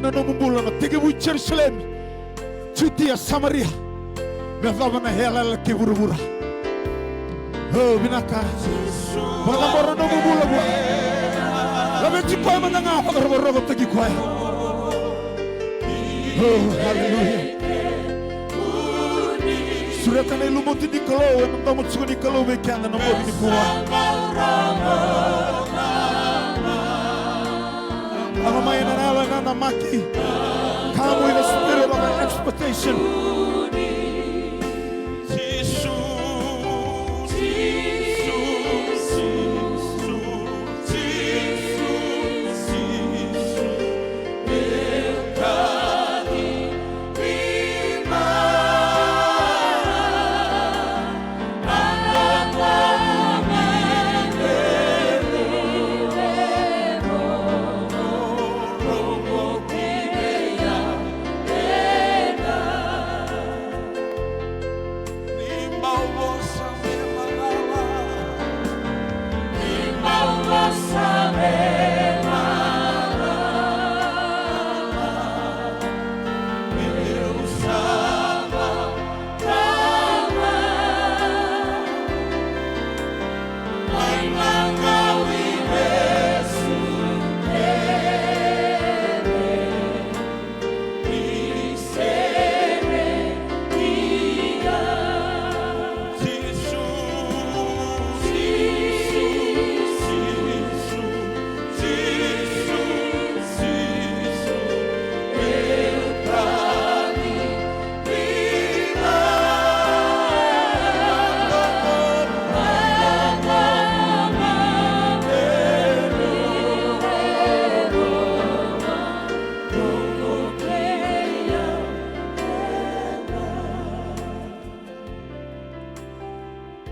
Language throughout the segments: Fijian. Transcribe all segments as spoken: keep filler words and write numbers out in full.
Na nomu bula na tekivu i Jerusalemi, Jutia, Samaria, me yacova na yalayala kei vuravura. O, vinaka. Vakacabora na nomu bula vua. Laveti koya mada ga, vakarokorokotaki koya. O, aleluya. Sureta na ilumuti ni Kalou, ena domo tiko ni Kalou vei keda na bogi nikua. Lako mai ena yalo e nanamaki. Come with a spirit of expectation.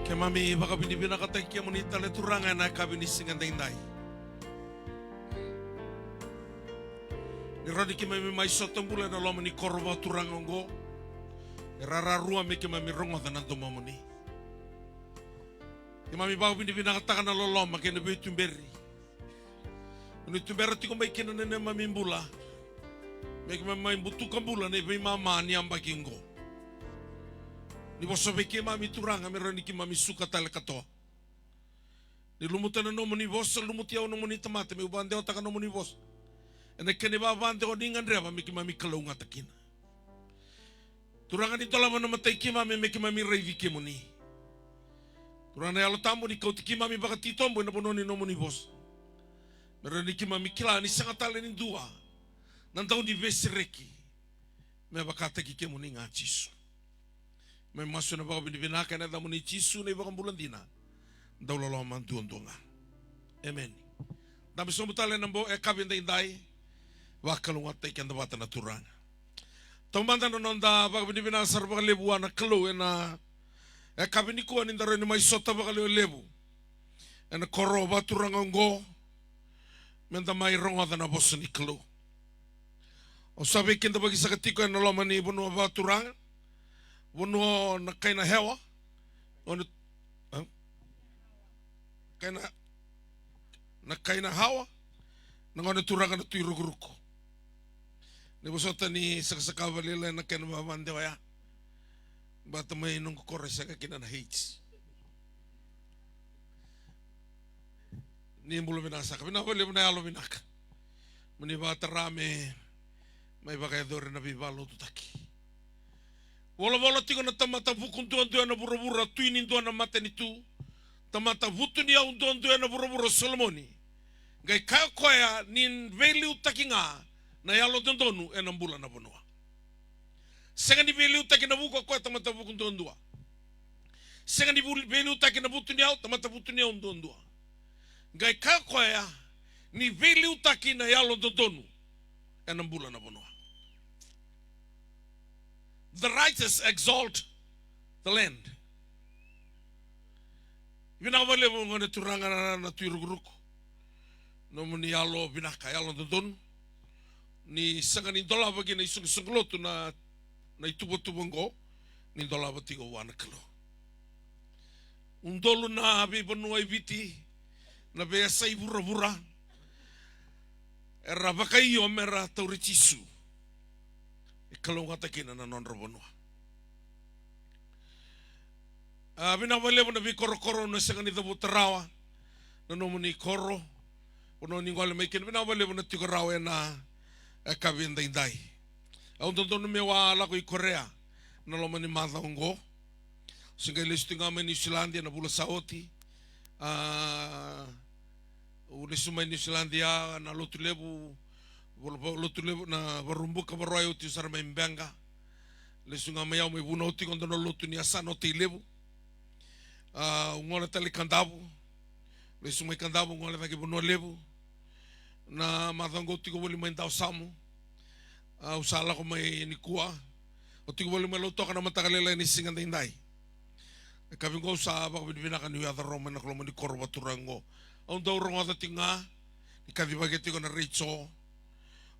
Keimami vakavinavinakataki kemuni tale Turaga ena yakavi ni siga daidai. Ni rawa ni keimami mai sota bula ena loma ni koro vakaturaga oqo. E rararua me keimami rogoca na domomuni. Keimami vakavinavinakataka na loloma kei na veituberi. Ni tubera tiko mai kina na neimami bula. Me keimami mai butuka bula na veimama ni yabaki oqo. Ni vosa vei keimami Turaga me rawa ni keimami suka tale katoa. Ni lumuta na nomuni vosa, lumuti au nomuni tamata, meu vakadewataka nomuni vosa. Ena kena ivavadewa ni gadreva me keimami kalougata kina. Turaga ni dolava na matai keimami me keimami raici kemuni. Turaga na Yalo Tabu ni kauti keimami vakatitobu ena vanua ni nomuni vosa. Me rawa ni keimami kila ni sega tale ni dua na dau ni veisereki me vakataki kemuni ga Jisu. Me masu ena vakavinavinaka ena yacamuni Jisu na iVakabula dina, dau loloma duadua ga. Emeni. Dabe sobu tale ena bo e kavi daidai. Vakalougatataki keda vata na Turaga. Taumada na noda vakavinavinaka sara vakalevu vua na Kalou ena e kavi nikua ni da rawa ni mai sota vakalevulevu ena koro vakaturaga oqo, me da mai rogoca na vosa ni Kalou. Au sa veikidavaki saka tiko ena loma ni vanua vakaturaga, vanua na kai na hewa, gone, a? Kai na, na kai na hawa, na gone turaga na Tui Rukuruku. Ni vosota ni sakasaka vakalailai na kena vavadewa ya. Bata mai noqu koro e sega kina na H. Ni bula vinaka saka, vinaka vakalevu na yalo vinaka. Mo ni vakatara me mai vakayacori na veivakalotutaki. Volavola tiko na tamata vuku duadua ena vuravura, tui ni dua na matanitu. Tamata vutuniyau duadua ena vuravura o Solomoni. Qai kaya o koya ni veiliutaki ga na yalododonu ena bula na vanua. Sega ni veiliutaki na vuku o koya tamata vuku duadua. Sega ni vuli-, veiliutaki na vutuniyau tamata vutuniyau duadua. Qai kaya o koya ni veiliutaki na yalododonu ena bula na vanua. The righteous exalt the land. Vinaka vakalevu gone turaga na, na Tui Rukuruku. Nomuni yalo vinaka, yalododonu. Ni sega ni dolava kina isoqosoqo lotu na, na ituvatuva oqo, ni dolava tiko vua na Kalou. Udolu na veivanua e Viti, na veiyasai vuravura. era vakaio mera tauri Jisu. E kalougata kina na nodra vanua. A, vinaka vakalevu na veikorokoro, au na sega ni cavuta rawa na nomuni koro, vanua ni gole mai kina. Vinaka vakalevu na tiko rawa ena, e, yakavi edaidai. Au dodonu meu a lako i Korea na loma ni macawa oqo. Au se qai lesu tiko ga mai Niusiladi ena vula sa oti. A, au lesu mai Niusiladi ya na Lotulevu, vula, va-, Lotulevu na Vakaraubuka, Vakarauwai, au tiko sara mai Beqa. Lesu ga mai, au mai vunau tiko e dua na lotu ni yasana o Tailevu. A, au gole tale i Kadavu. Lesu mai Kadavu, gole cake i Vanua Levu. Na macawa oqo au tiko voli mai Dawasamu. A, au sa lako mai nikua. Au tiko voli mai Lautoka na mataka lailai ni siga edaidai. Na yakavi oqo au sa vakavinavinaka niu yaco rawa mai na loma ni koro vakaturaga oqo. Au dau rogoca tiko ga ni kacivaki tiko na retio. Au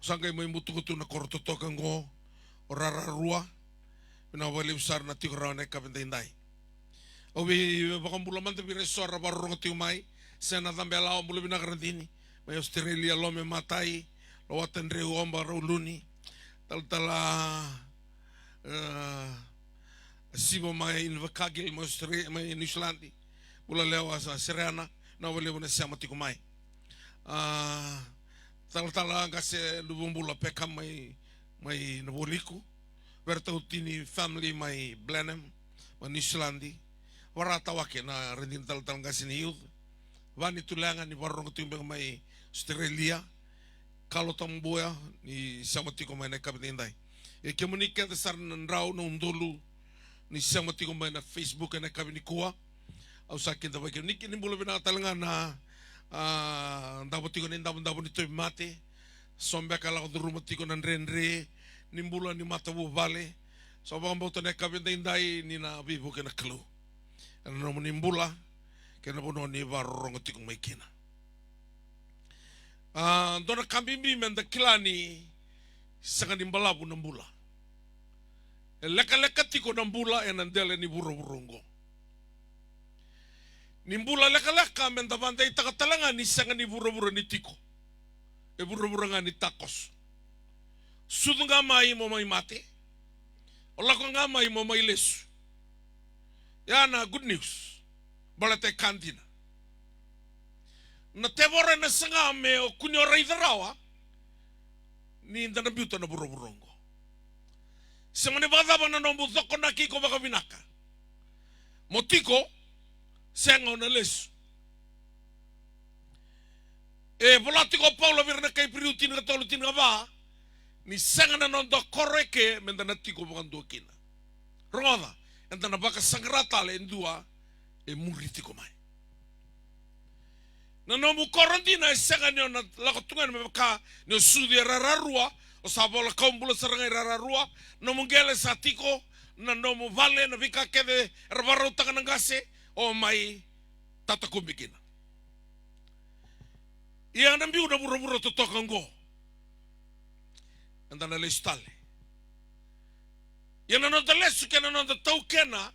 sa qai mai butuka tu na koro totoka oqo, o Rararua. Vinaka vakalevu sara na tiko rawa ena yakavi edaidai. Au via vakabula mada vei ira eso era vakarorogo tiko mai. Sena Cabelawa, bula vinaka Radini mai Australia, Lome Matai, Lawata Dreu, Oba Rauluni, Talatala, e, Siva mai Invercargill, mai Austra-, mai Niusiladi. Bula lewa sa Serena, vinaka vakalevu na sema tiko mai. A, Talatala Qase Luvabula Peka mai, mai Navualiku. Veretauti ni family mai Blenheim, mai Niusiladi. Varatawake na Radini, Talatala Qase ni youth. Vani Tulega ni vakarorogo tiko beka mai Australia. Kalo Tabuya ni sema tiko mai ena yakavi edaidai. Ia kemuni kece sara na drau na udolu ni sema tiko mai na Facebook ena yakavi nikua. Au sa kidavaki kemuni, ni bula vinaka tale ga na, a, davo tiko na idavodavo ni tauvimate. So beka lako curuma tiko na dredre, ni bula ni matavuvale. Sa vakabauta na yakavi edaidai ni na veivuke na Kalou ena nomuni bula kei na vanua ni vakarorogo tiko mai kina. A, dua na ka bibi meda kila ni sega ni balavu na bula. E lekaleka tiko na bula ena dela ni vuravura oqo. Ni bula lekaleka meda vakadeitaka tale ga ni sega ni vuravura ni tiko. E vuravura ga ni takoso. Sucu ga mai mo mai mate. O lako ga mai mo mai lesu. Ya na good news. Baleta e ka dina. Na tevoro ena saga me o kua ni o raica rawa ni da na biuta na vuravura oqo. Se mani vakacava na nomu cokonaki iko vakavinaka. Mo tiko, sega, o na lesu. E vola tiko o Paula vei ira na kai Iperiu tinikatolu, tinikava, ni sega na noda koro eke meda na tiko vakadua kina. Rogoca, eda na vakasaqara tale e dua e muri tiko mai. Na nomu koro dina e sega ni o na lako tu ga me vaka ni o sucu e Rararua, o sa vola kau bula sara ga i Rararua, nomu qele sa tiko, na nomu vale, na veika kece era vakarautaka na qase, o mai tatakubi kina. Ia na biu na vuravura totoka oqo. Eda na lesu tale. Ia na noda lesu kei na noda taukena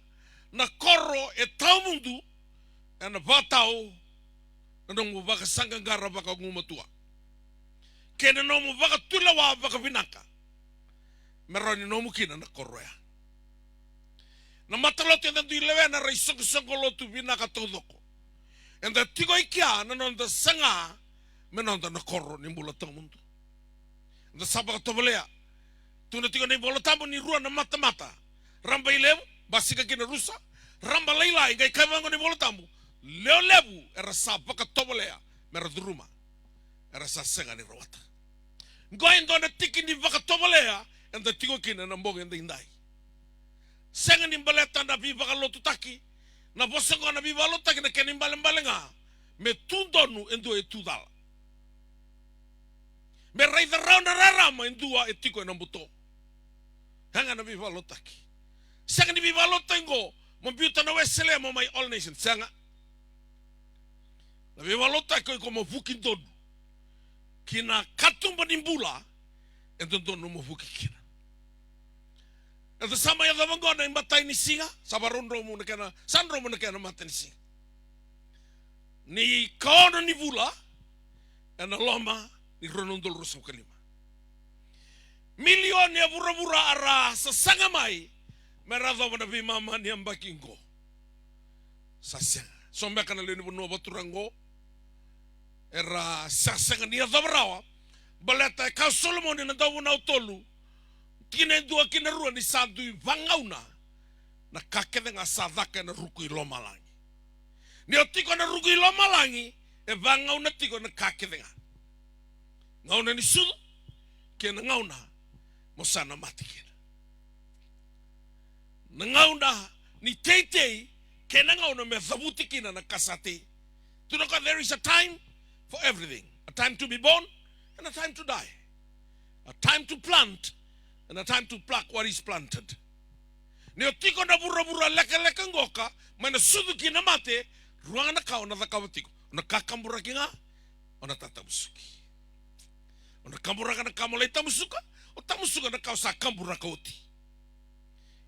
na koro e tawamudu, ena vakatau na nomu vakasaqaqara vakagumatua kei na nomu vakatulewa vakavinaka me rawa ni nomu kina na koro ya. Na matalotu eda dui lewena era isoqosoqo lotu vinaka taucoko. Eda tiko i kea na noda saga me noda na koro ni bula tawamudu. Eda sa vakatovolea. Tukuna tiko na iVola Tabu ni rua na matamata. Raba i levu, basika ki na rusa. Raba lailai, qai kaya vaqo na iVola Tabu, lewe levu era sa vakatovolea mera curuma, era sa sega ni rawata. Qo e dua na tiki ni vakatovolea eda tiko kina na bogi edaidai. Sega ni baleta na veivakalotutaki, na vosa qo na veivakalotutaki, na kena ibalebale ga me tu donu e dua e tu cala. Me raica rawa na rarama e dua e tiko ena buto. Ya ga na veivakalotutaki. Sega ni veivakalotutaki qo mo biuta na Wesele mo mai All Nation, sega. Na veivakalotutaki o iko mo vuki donu ki na katuba ni bula e dodonu mo vuki kina. Eda sa mai yacova qo na imatai ni siga, sa varaudromu na kena, sa dromu na kena matanisiga. Ni kaono ni vula ena loma ni rua na udolu ruasagavulu ka lima. Milioni e vuravura a ra sasaga mai me ra yacova na veimama ni yabaki oqo. Sa sega. So beka na lewe ni vanua vakaturaga oqo era sa sega ni yacova rawa. Baleta e kaya o Solomoni na Dauvunau tolu, tikina e dua ki na rua, ni sa dui vagauna na ka kece ga sa caka ena ruku i lomalagi. Ni o tiko na ruku i lomalagi, e vagauna tiko na ka kece ga. Gauna ni sucu kei na gauna mo sa na mate kina. Na gauna ni teitei kei na gauna me cavuti kina na ka sa tei. Tukuna o koya, there is a time for everything. A time to be born and a time to die. A time to plant and a time to pluck what is planted. Ni o tiko na vuravura lekaleka qoka, mai na sucu ki na mate, rua ga na ka o na cakava tiko. O na kakaburaki ga, o na tatamusuki. O na kaburaka na ka mo lai tamusuka, o tamusuka na ka o sa kaburaka oti.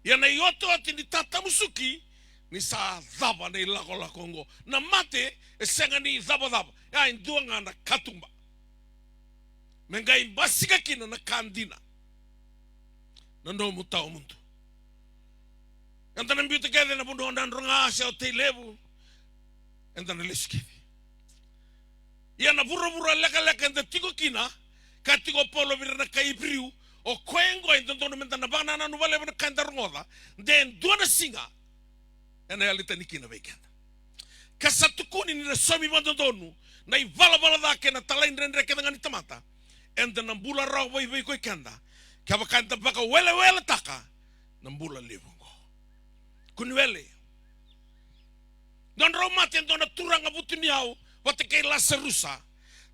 Ia na iotioti ni tatamusuki, ni sa cava na ilakolako oqo. Na mate e sega ni cavacava, ya e dua ga na katuba me qai basika kina na ka dina. Na nomu tawa mudu. Eda na biuta kece na vanua o Nadroga se o Tailevu. Eda na lesu kece. Ia na vuravura lekaleka eda tiko kina, ka tiko o Paula vei ira na kai Iperiu, o koya oqo e dodonu meda na vakanananu vakalevu na ka eda rogoca, de dua na siga ena yali tani kina vei keda. Ka sa tukuni ni na saumi vakadodonu na ivalavala ca kei na talaidredre kece ga ni tamata, eda na bula rawa vaivai ko i keda kevaka eda vakaweleweletaka na bula levu oqo. Kuniwele. Nodrau mate e dua na turaga vutuniyau vata kei Lasarusa.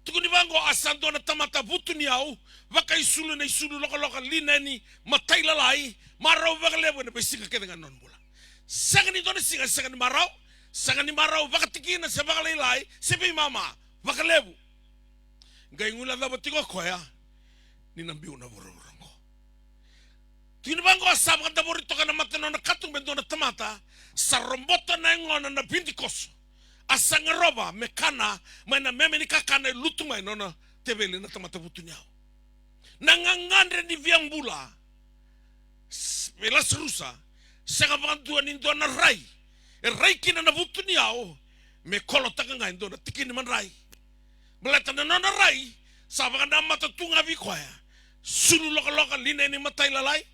Tukuni vaqo, a sa dua na tamata vutuniyau, vakaisulu ena isulu lokaloka, lineni, matailalai, marau vakalevu ena veisiga kece ga na nona bula. Sega ni dua na siga sega ni marau, sega ni marau vakatikina se vakalailai se veimama, vakalevu. Qai guilecava tiko o koya ni na biu na vuravura oqo. Tukuni vaqo, a sa vakadavori toka na mata na nona katuba e dua na tamata, sa robota na yagona na vidikoso. A sa garova me kana mai na meme ni kakana e lutu mai na nona teveli na tamata vutuniyau. Na gagadre ni via bula vei Lasarusa, sega vakadua ni dua na rai e rai kina na vutuniyau me kolotaka ga e dua na tiki ni madrai. Baleta na nona rai sa vakanamata tu ga vei koya, sulu lokaloka, lineni, matailalai,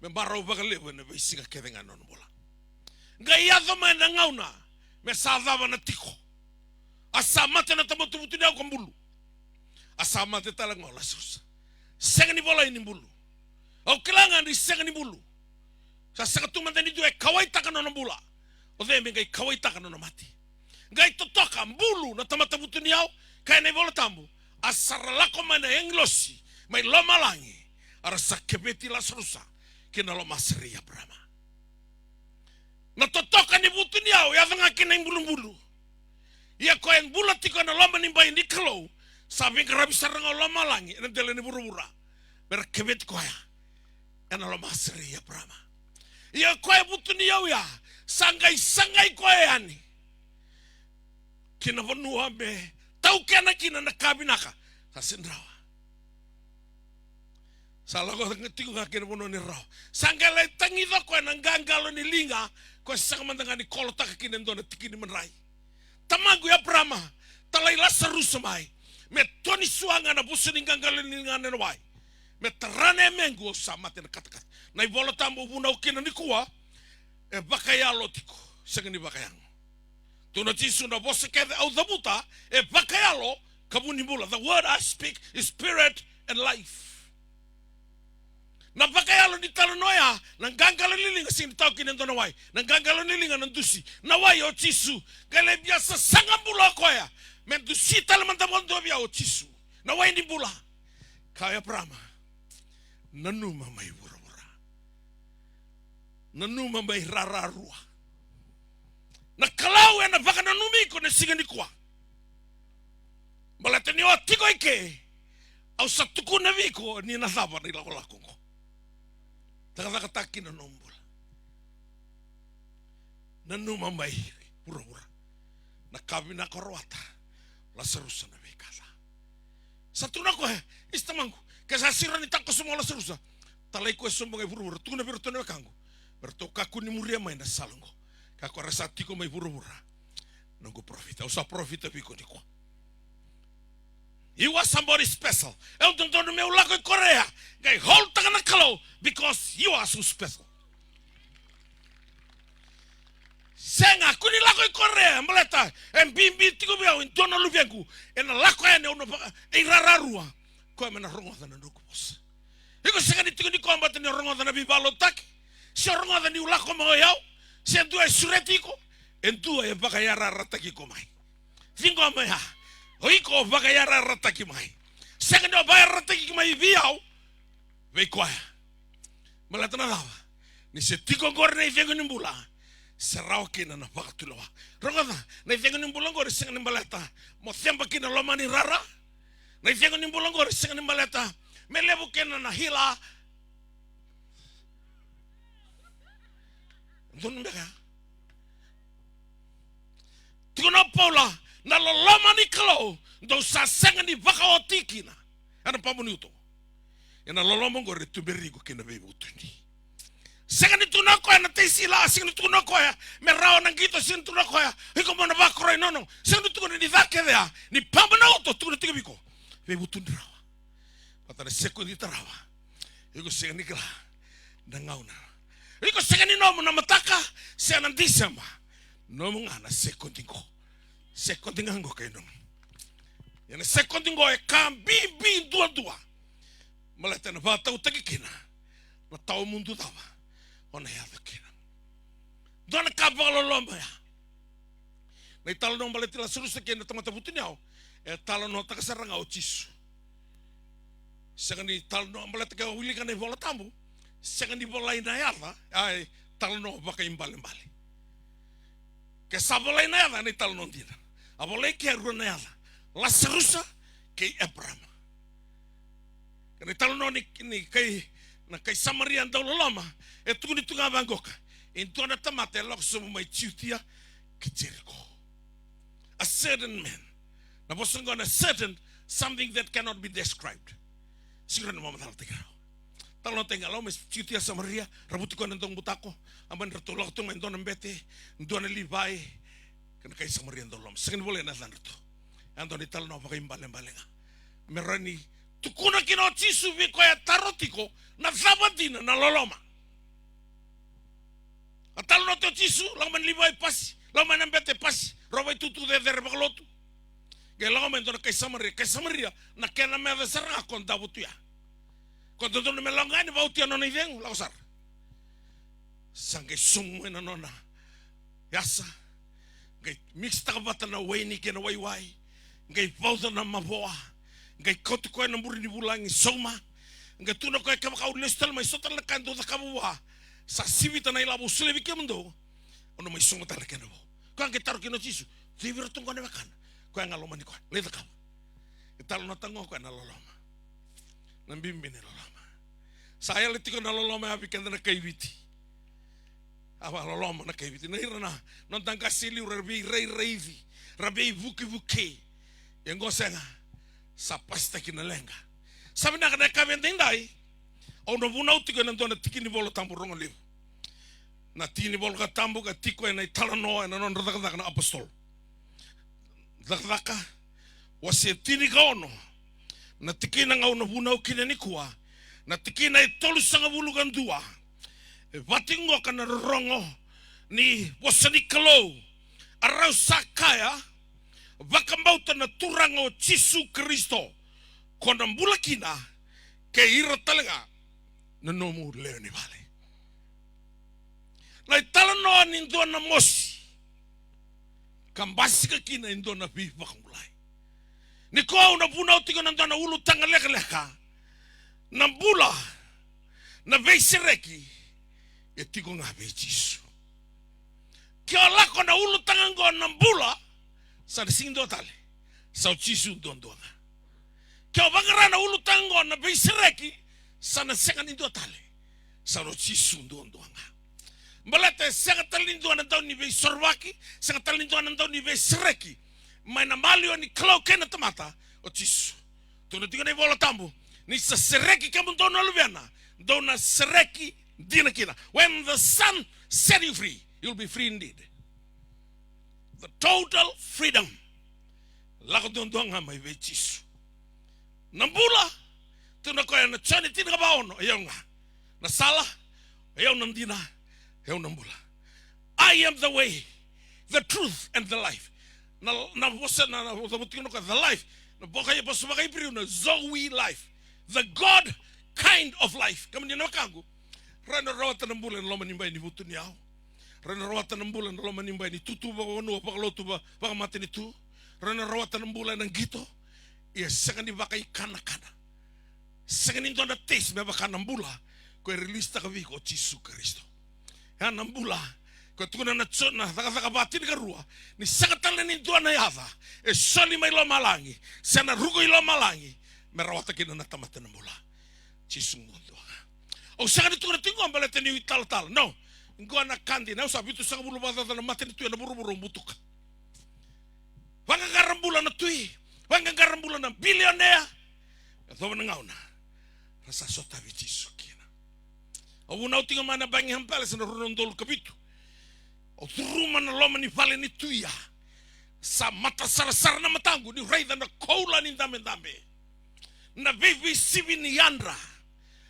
me marau vakalevu ena veisiga kece ga na nona bula. Qai yaco mai na gauna me sa cava na tiko. A sa mate na tamata vutuniyau ka bulu. A sa mate tale ga o Lasarusa. Sega ni volai ni bulu. Au kila ga ni sega ni bulu. Sa sega tu mada ni dua e kauwaitaka na nona bula, o cei me qai kauwaitaka na nona mate? Qai totoka bulu na tamata vutuniyau, kaya na iVola Tabu, a sa ra lako mai na agilosi mai lomalagi, a ra sa keveti Lasarusa ki na lomasere i Eparama. Na totoka ni vutuniyau e yaco ga kina ibulubulu. Ia koya e bula tiko ena loma ni bai ni Kalou, sa veiqaravi sara ga o lomalagi ena dela ni vuravura me ra keveti koya ena lomasere i Eparama. Ia koya e vutuniyau ya, sa qai sagai koya yani ki na vanua me taukena kina na ka vinaka. Sa sega ni rawa. Sa lako tiko ga ki na vanua ni rarawa. Sa qai lai tagica o koya na qaqalo ni liga, koya sega mada ga ni kolotaka kina e dua na tiki ni madrai. Tamaqu Eparama, talai Lasarusa mai me tua ni sua ga na vuso ni qaqalo ni liga ena wai, me tara na yamequ, au sa mate ena katakata. Na iVola Tabu au vunau kina nikua, e vakayalo tiko, sega ni vakayago. Tukuna o Jisu, na vosa kece au cavuta e vakayalo ka vu ni bula. The word I speak is spirit and life. Na vakayalo ni talanoa ya, na qaqalo ni liga sega ni tawa kina e dua na wai. Na qaqalo ni liga na dusi. Na wai o Jisu. Qai lai via sasaga bula o koya me dusi tale mada vakadua vei au o Jisu, na wai ni bula. Kaya o Eparama, nanuma mai vuravura. Nanuma mai rararua. Na Kalou ena vakananumi iko na siga nikua. Baleta ni o tiko eke, au sa tukuna vei iko ni na cava na ilakolako oqo. Cakacakataka kina na nomu bula. Nanuma mai vuravura na ka vinaka o rawata. Lasarusa na veika ca. Sa tukuna o koya, isa tamaqu, ke sa siro ni takoso mai o Lasarusa, talai koya sobu ga i vuravura, tukuna vei iratou na wekaqu me ratou kakua ni muria mai na sala oqo. Ka koya ra sa tiko mai vuravura. Noqu parofita, au sa parofita vei iko nikua. You are somebody special. E dodonu meu lako i Korea qai holtaka na Kalou because you are so special. Sega, kua ni lako i Korea baleta e bibi tiko vei au e dua na luvequ ena lako yani, au na vaka e irararua. Koya me na rogoca na noqu vosa. Iko sega ni tiko ni koya baleta ni o rogoca na veivakalotutaki, se o rogoca niu lako mai o yau, se dua e sureti iko. E dua e vakayarayarataki iko mai. Ciqoma ya. O iko o vakayarayarataki mai. Sega ni o vakayarayarataki mai vei au, vei koya. Baleta na cava? Ni se tiko oqori na icegu ni bula, se rawa kina na vakatulewa. Rogoca, na icegu ni bula oqori sega ni baleta mo ceba kina loma ni rara. Na icegu ni bula oqori sega ni baleta me levu kina na hila. Donu beka. Tukuna o Paula, na loloma ni Kalou dou sa sega ni vakaoti kina ena pamu ni uto. Ena loloma oqori e tuberi iko kina veivutuni. Sega ni tukuna o koya na teisila, sega ni tukuna o koya me rawa na qito, sega ni tukuna o koya iko mo na vakoroi, nono. Sega ni tukuna ni ca kece ya, ni pamu na uto tukuna tiko vei iko. Veivutuni rawa. Vata na sekodi tarava. Iko sega ni kila na gauna. Iko sega ni nomu na mataka se na Disema. Nomu ga na sekodi qo. Sekodi ga qo kei nomu. Ia na sekodi qo e ka bibi duadua. Baleta na vakatautaki kina na tawa mudu cava o na yaco kina. Dua na ka vakaloloma ya. Na italanoa baleti Lasarusa kei na tamata vutuniyau, e talanoataka sara ga o Jisu. Sega ni talanoa baleta ke o wilika na iVola Tabu, sega ni volai na yaca, a e talanoa vakaibalebale. Ke sa volai na yaca, na italanoa dina. A volai ke e rua na yaca, Lasarusa kei Eparama. Kei na italanoa ni, ni kai, na kai Samaria dau loloma, e tukuni tu ga vaqoka. E dua na tamata e lako sobu mai Jutia ki Jeriko. A certain man. Na vosa qo na certain, something that cannot be described. Sega ni mamacalataki rawa. Talanoataki ga, lako mai Jutia, Samaria, ra vuti koya na dau butako, a mani ratou lako tu mai dua na bete, dua na Livai, kei na kai Samaria dau loloma. Sega ni volai na yacadratou. E dua na italanoa vakaibalebale ga. Me rawa ni tukuna kina o Jisu vei koya e taro tiko na cava dina na loloma. A talanoa tiko o Jisu, lako mai na Livai pasi, lako mai na bete pasi, rau vaitutu cecere vakalotu. Qai lako mai dua na kai Samaria, kai Samaria, na kena meca sara ga ko davo tu ya. Ko dodonu me lako ga yani vautia nona icegu, lako sara. Sa qai somu mai na nona yasa, qai mixtaka vata na waini kei na waiwai, qai vauca na mavoa, qai kauti koya na bure ni vulagi sauma, qai tukuna koya kevaka au lesu tale mai, so tale na ka e dau cakava vua, sa sivita na ilavo au solia vei kemudou, au na mai sauma tale na kena vo. Koya qai taro kina o Jisu, cei vei iratou qo na wekana? Koya ga lomani koya, lai cakava. E talanoataka ga o koya na loloma. Na bibi ni loloma. Sa yali tiko na loloma ya vei keda na kai Viti. A vakaloloma na kai Viti. Na ira na noda qase e liu ra veirairaici, ra veivukevuke. Ia qo sega, sa pasitaki na leqa. Sa vinaka na yakavi edaidai, au na vunau tiko ena dua na tiki ni Vola Tabu rogo levu. Na tiki ni Vola Tabu ka tiko ena italanoa ena nodra cakacaka na apositolo. Cakacaka, wase tinikaono. Na tikina ga au na vunau kina nikua, na tikina e tolusagavulu ka dua. E vati qoka na rorogo ni vosa ni Kalou. A rau sa kaya, vakabauta na Turaga o Jisu Karisito, ko na bula kina, kei ira tale ga na nomu lewe ni vale. Na italanoa ni dua na mosi ka basika kina e dua na veivakabulai. Nikua au na vunau tiko na dua na ulutaga lekaleka. Na bula, na veisereki, e tiko ga vei Jisu. Ke o lako na ulutaga qo na bula, sa na sega ni dua tale. Sa o Jisu duadua ga. Ke o vaqara na ulutaga qo na veisereki, sa na sega ni dua tale. Sa na o Jisu duadua ga. Baleta e sega tale ni dua na dau ni veisorovaki, sega tale ni dua na dau ni veisereki mai na maliwa ni Kalou kei na tamata, o Jisu. Tukuna tiko na iVola Tabu, ni sa sereki kemudou na Luvena, dou na sereki dina kina. When the Son set you free, you'll be free indeed. The total freedom. Lako duadua ga mai vei Jisu. Na bula, tukuna o koya ena Joni tinikava ono, o yau ga na sala, o yau na dina, o yau na bula. I am the way, the truth, and the life. Na, na vosa, na, na vosa, tukuna o koya, the life. Na vosa, vosa vakaIperiu na Zoe life. The God kind of life. Kemuni na wekaqu, rawa ni rawata na bula ena loma ni bai ni vutuniyau. Rawa ni rawata na bula ena loma ni bai ni tutu vakavanua, vakalotu, va-, vakamatanitu. Rawa ni rawata na bula ena qito. Ia sega ni vakaikanakana. Sega ni dua na taste me vaka na bula ko e release-taka vei iko o Jisu Karisito. Ya na bula ko e tukuna na Jo-, na Cakacaka va tinikarua, ni sega tale ni dua na yaca e soli mai lomalagi se na ruku i lomalagi me rawata kina na tamata na bula. Jisu duadua ga. Au sega ni tukuna tiko qo baleta niu italatala. No. Qo na ka dina, au sa vitusagavulu vakacaca na matanitu ena vuravura au butuka. Vaqaqara bula na tui, vaqaqara bula na bilionea. Yacova na gauna ra sa sotavi Jisu kina. Au vunau tiko mai na Buckingham Palace na rua na udolu ka vitu. Au curuma na loma ni vale ni tui ya. Sa mata sarasara na mataqu niu raica na koula ni dabedabe, na veiveisivi ni yadra,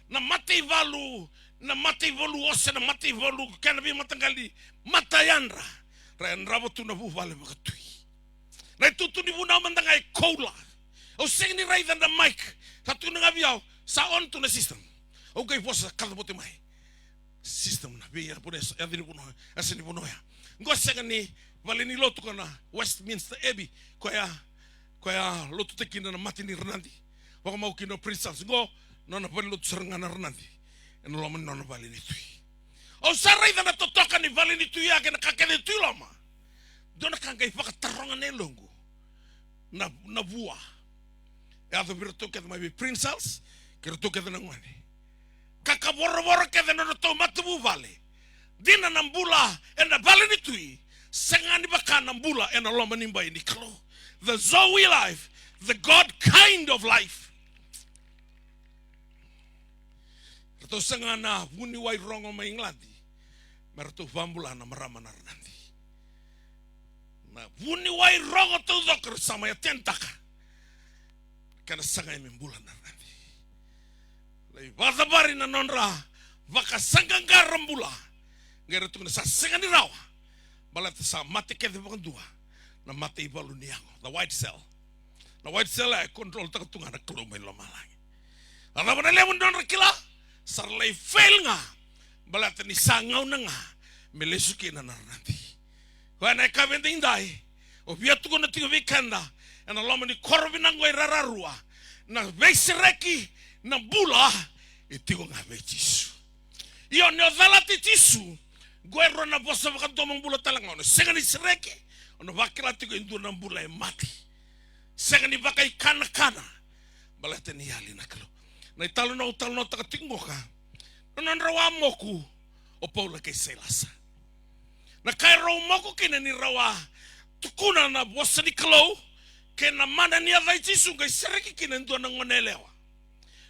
na mataivalu, na mataivalu ose, na mataivalu kei na veimataqali matayadra. Ra yadrava tu na vuvale vakatui. Na itutu ni vunau mada ga e koula. Au sega ni raica na mic. Sa tukuna ga vei au, sa on tu na system. Au qai vosa, kaca vote mai. System na vei, ya, vuna, ya, yaca ni vanua, yasa ni vanua ya. Qo sega ni vale ni lotu ko na Westminster Abbey, koya, koya lotutaki kina na mate ni Ranadi. Vakamau kina o Prince Charles. Qo nona vale lotu sara ga na Ranadi. Ena loma ni nona vale ni tui. Au sa raica na totoka ni vale ni tui ya kei na ka kece tu i loma. Dua na ka qai vakataroga na yaloqu. Na, na vua. E yaco vei iratou kece mai vei Prince Charles, kei iratou kece na gone. Ka, ka voravora kece na nodratou matavuvale. Dina na bula ena vale ni tui, sega ni vaka na bula ena loma ni bai ni Kalou. The Zoe life, the God kind of life. Ratou saga na vuniwai rogo mai Igiladi me ratou vakabula na marama na Ranadi. Na vuniwai rogo taucoko era sa mai attend-taka. Kena sagai me bula na Ranadi. Lai vakacavari na nodra vakasaqaqara bula. Qai ra tukuna sa sega ni rawa. Baleta sa mate kece vakadua na mataivalu ni yago, the white cell. Na white cell e control-taka tu ga na Kalou mai lomalagi. A cava na levu ni nodra kila? Sa ra lai fail ga. Baleta ni sa gauna ga me lesu kina na Ranadi. Koya na yakavi edaidai, au via tukuna tiko vei keda ena loma ni koro vinaka qo i Rararua, na veisereki, na bula e tiko ga vei Jisu. Io, ni o calati Jisu, qo e rua na vosa vakadomobula tale ga, o na sega ni sereki, o na vakila tiko e dua na bula e mate. Sega ni vakaikanakana, baleta ni yali na Kalou. Na italanoa au talanoataka tiko qoka, na nodrau a moku o Paula kei Sailasa. Na ka e rau moku kina ni rau a tukuna na vosa ni Kalou kei na mana ni yaca i Jisu, qai sereki kina e dua na gone yalewa.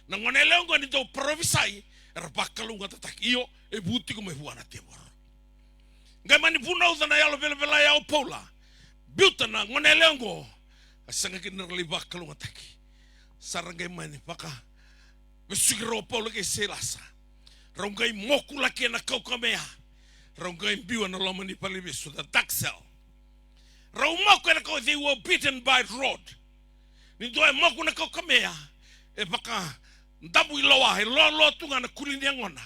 Na gone yalewa oqo ni dau parofisai, era vakalougatataki. Io, e vu tiko mai vua na tevoro. Qai mani vunauca na yalo velavela ya o Paula. Biuta na gone yalewa oqo, a sega kina ni ra lai vakalougatataki. Sa ra qai mani vaka vesuki rau o Paula kei Sailasa. Rau qai moku laki ena kaukamea. Rau qai biu ena loma ni valeniveivesu, the dark cell. Rau moku ena kau, they were beaten by rod. Ni dua e moku na kaukamea, e vakadavu i loa, e loaloa tu ga na kuli ni yagona,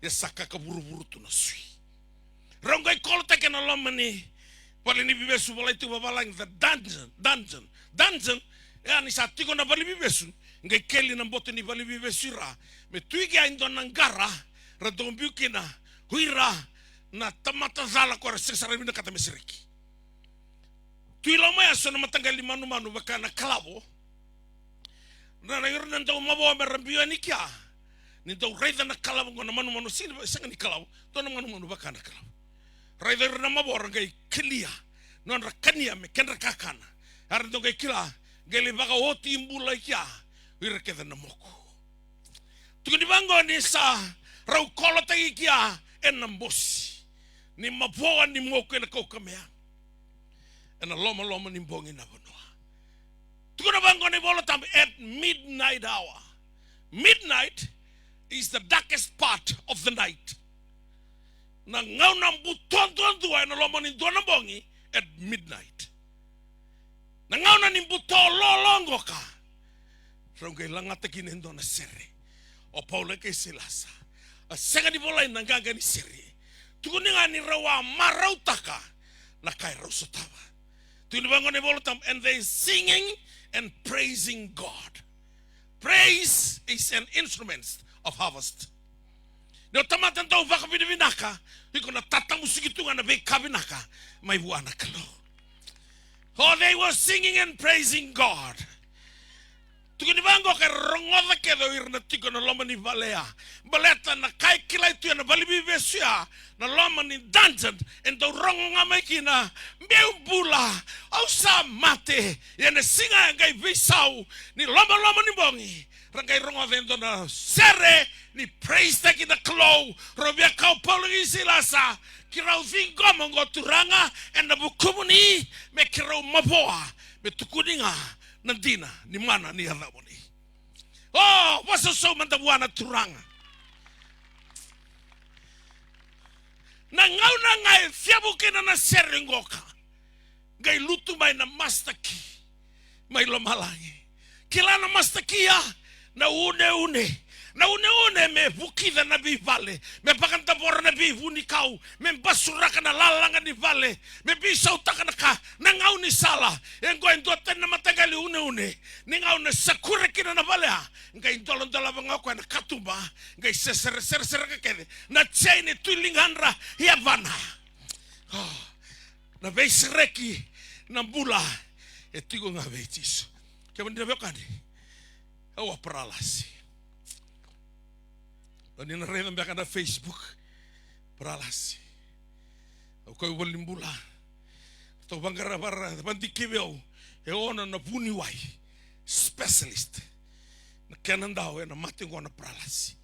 e sa kakavuravura tu na sui. Rau qai kolotaki ena loma ni valeniveivesu, volai tu vavalagi the dungeon, dungeon, dungeon. E a ni sa tiko na valeniveivesu, qai keli na boto ni valeniveivesu i ra me tu i kea e dua na qara, ra dau biu kina o ira na tamata cala ko era sega sara ni vinakata me sereki. Tu i loma ya so na mataqali manumanu vaka na kalavo. Na, na ira na dau mavoa me ra biu yani kea. Ni dau raica na kalavo qo na manumanu, sega, sega ni kalavo, dua na manumanu vaka na kalavo. Raica ira na mavoa ra qai kelia nodra kania me kedra kakana. Era dau qai kila, qai lai vakaoti bula i kea o ira kece na moku. Tukuni vaqo ni sa rau kolotaki kea ena bosi ni mavoa ni moku ena kaukamea ena lomaloma ni bogi na vanua. Tukuna vaqo na iVola Tabu, at midnight hour. Midnight is the darkest part of the night. Na gauna buto duadua ena loma ni dua na bogi, at midnight. Na gauna ni buto lolo qoka, rau qai lagata kina e dua na sere. O Paula kei Sailasa a sega ni volai na qaqa ni sere. Tukuni ga ni rau a marautaka na ka e rau sotava. Tukuni vaqo na iVola Tabu, and they singing and praising God. Praise is an instrument of harvest. Ni o tamata dau vakavinavinaka, iko na tatamusiki tu ga na veika vinaka mai vua na Kalou. Oh, they were singing and praising God. Tukuni vaqo ka rogoca kece o ira na tiko na loma ni vale ya. Baleta na ka e kilai tu ena vale ni veivesu ya, na loma ni dungeon, e dau rogo ga mai kina, meu bula, au sa mate. Ia na siga e qai veisau ni lomaloma ni bogi, ra qai rogoca e dua na sere ni praise taki na Kalou. Rau via kaya o Paula kei Sailasa, keirau ciqoma oqo Turaga ena vukumuni, me keirau mavoa, me tukuni ga na dina ni mana ni yacamuni. O, vakasausau mada vua na Turaga. Na gauna ga e cevu kina na sere qoka, qai lutu mai na master key mai lomalagi. Kila na master key ya? Na uneune. Na uneune me vukica na veivale, me vakadavora na veivunikau, me basuraka na lalaga ni vale, me veisautaka na ka, na gaunisala. E qo e dua tani na mataqali uneune. Ni gauna sa kure kina na vale ya, qai dolodolova ga o koya na katuba, qai sesere, seresereka kece na chain e tu i ligadra yavana. Oh, na veisereki na bula e tiko ga vei Jisu. Kemuni na veiwekani, au a paralasi. O ni na raica beka na Facebook, paralasi. Au kau i valenibula. Ratou vaqara, vaqara, vadikevi au e ono na vuniwai specialist. Na kena dau ena mate qo na paralasi.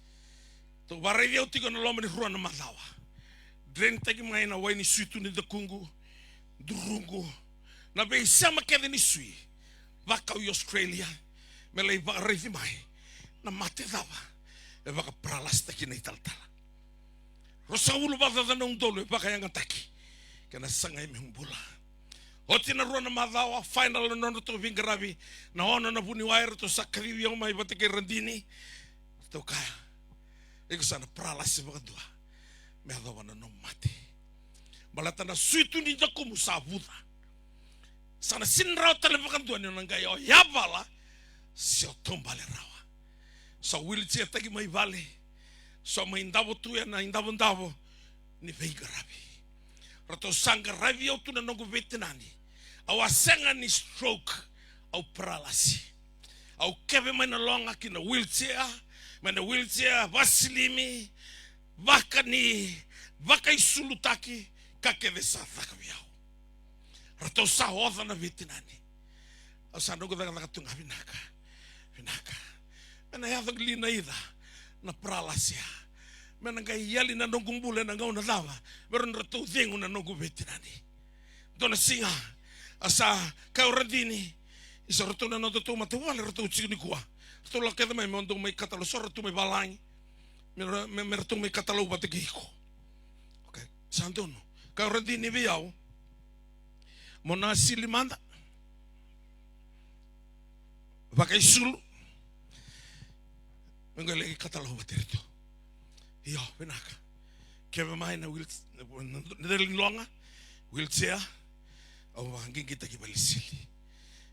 Ratou vakaraici au tiko ena loma ni rua na macawa. Drain taki mai na wai ni suitu ni dakuqu, duruqu, na veisema kece ni sui. Vakau i Australia me lai vakaraici mai na mate cava e vakaparalasitaki na italatala. Ruasagavulu vakacaca na udolu e vakayagataki kei na sagai meu bula. Oti na rua na macawa, final na nodratou veiqaravi, na ono na vuniwai ratou sa kacivi au mai vata kei Radini. Ratou kaya, iko sa na paralasi vakadua me yacova na nomu mate. Baleta na suitu ni dakumu sa vuca. Sa na sega ni rawa tale vakadua ni o na qai o yavala se o taubale rawa. Sa wheelchair taki mai vale. Sa mai davo tu ena idavodavo ni veiqaravi. Ratou sa qaravi au tu na noqu veitinani. Au a sega ni stroke, au paralasi. Au keve mai na loga ki na wheelchair, mai na wheelchair vakasilimi, vakani, vakaisulutaki, ka kece sa caka vei au. Ratou sa oca na veitinani. Au sa noqu cakacaka tu ga, vinaka, vinaka. Me na yaco li na ica na paralasi ya? Me na qai yali na noqu bula ena gauna cava? Me ratou cegu na noqu veitinani. Dua na siga, a sa kaya o Radini, isa ratou na nodatou matavuvale, ratou tiko nikua. Ratou lako kece mai me ratou mai katalau, so ratou mai valagi. Me ra-, me, me ratou mai katalau vata kei iko. Okay, sa donu. Kaya o Radini vei au, mo na sili mada. Vakaisulu. Me qai lai katalau vata kei ratou. Io, vinaka. Keve mai na wheel, na, na, na dela ni loga, wheelchair, au vakaqiqitaki vale ni sili.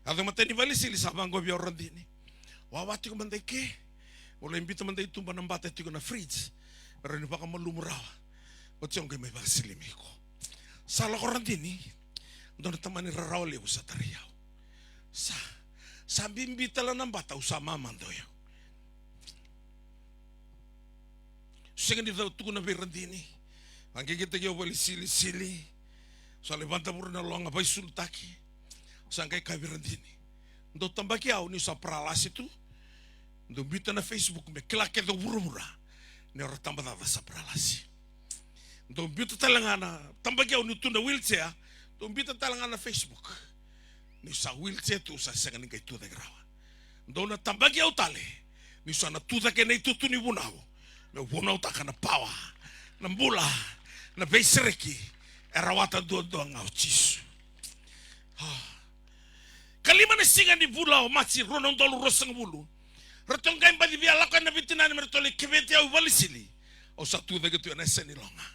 Yaco matai ni vale ni sili sa vaqo vei au o Radini. Wawa tiko mada i ke, au lai biuta mada i tuba na bata tiko na fridge. Me rawa ni vakamalumu rawa. Oti au qai mai vakasilimi iko. Sa lako o Radini, dua na tamani rarawa levu sa tarai au. Sa, sa bibi tale na bata, au sa mamada o yau. Sega ni dau tukuna vei Radini. Vakaqiqitaki au vale ni sili, sili. Sa lai vadavura na loga, vakaisulutaki. Sa qai kaya vei Radini, dou tabaki au niu sa paralasi tu. Dou biuta na Facebook me kila kece o vuravura ni o ira tabacakacaka sa paralasi. Dou biuta tale ga na, tabaki au niu tu na wheelchair. Dou biuta tale ga na Facebook niu sa wheelchair tu, sa sega ni qai tucake rawa. Dou na tabaki au tale niu sa na tucake na itutu ni vunau, meu vunautaka na pawa, na bula, na veisereki e rawata duadua ga o Jisu. Ah. Ka lima na siga ni vula o Maji rua na udolu ruasagavulu, ratou qai baci via lako yani na veitinani me ratou lai keveti au i vale ni sili. Au sa tu cake tu ena yasa ni loga.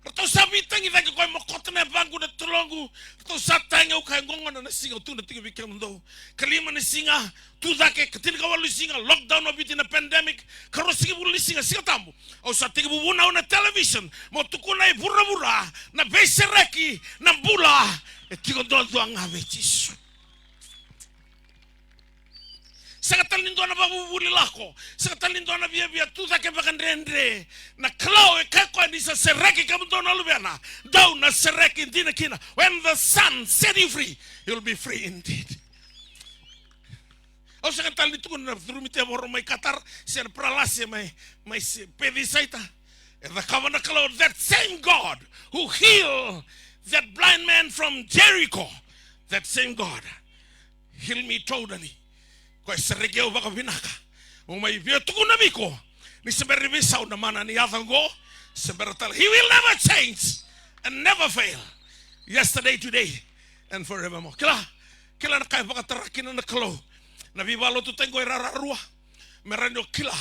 Ratou sa veitagi cake, koya e mokota na yavaqu, na toloqu. Ratou sa tagi au, ka e gogona na siga au tukuna tiko vei kemudou. Ka lima na siga, tu cake, ka tinikawalu ni siga, lockdown o Viti, na pandemic, ka ruasagavulu ni siga, Siga Tabu. Au sa tekivu vunau na television, mo tukuna e vuravura na veisereki, na bula e tiko duadua ga vei Jisu. Sega tale ni dua na vakavuvuli lako, sega tale ni dua na viavia, tu cake vakadredre. Na Kalou e kaya o koya ni sa sereki kemudou na luvena, dou na sereki dina kina. When the Son set you free, you'll be free indeed. Au sega tale ni tukuna na curumi tevoro mai Qatar, se na paralasi mai, mai se, Betsaida. E cakava na Kalou, that same God who healed that blind man from Jericho, that same God heal me totally. Koya e sereki au vakavinaka. Au mai via tukuna vei iko, ni se bera ni veisau na mana ni yaca oqo, se bera tale. He will never change and never fail. Yesterday, today, and forevermore. Kila, kila na ka e vakatara kina na Kalou na veivakalotutaki qo e rararua. Me rawa ni o kila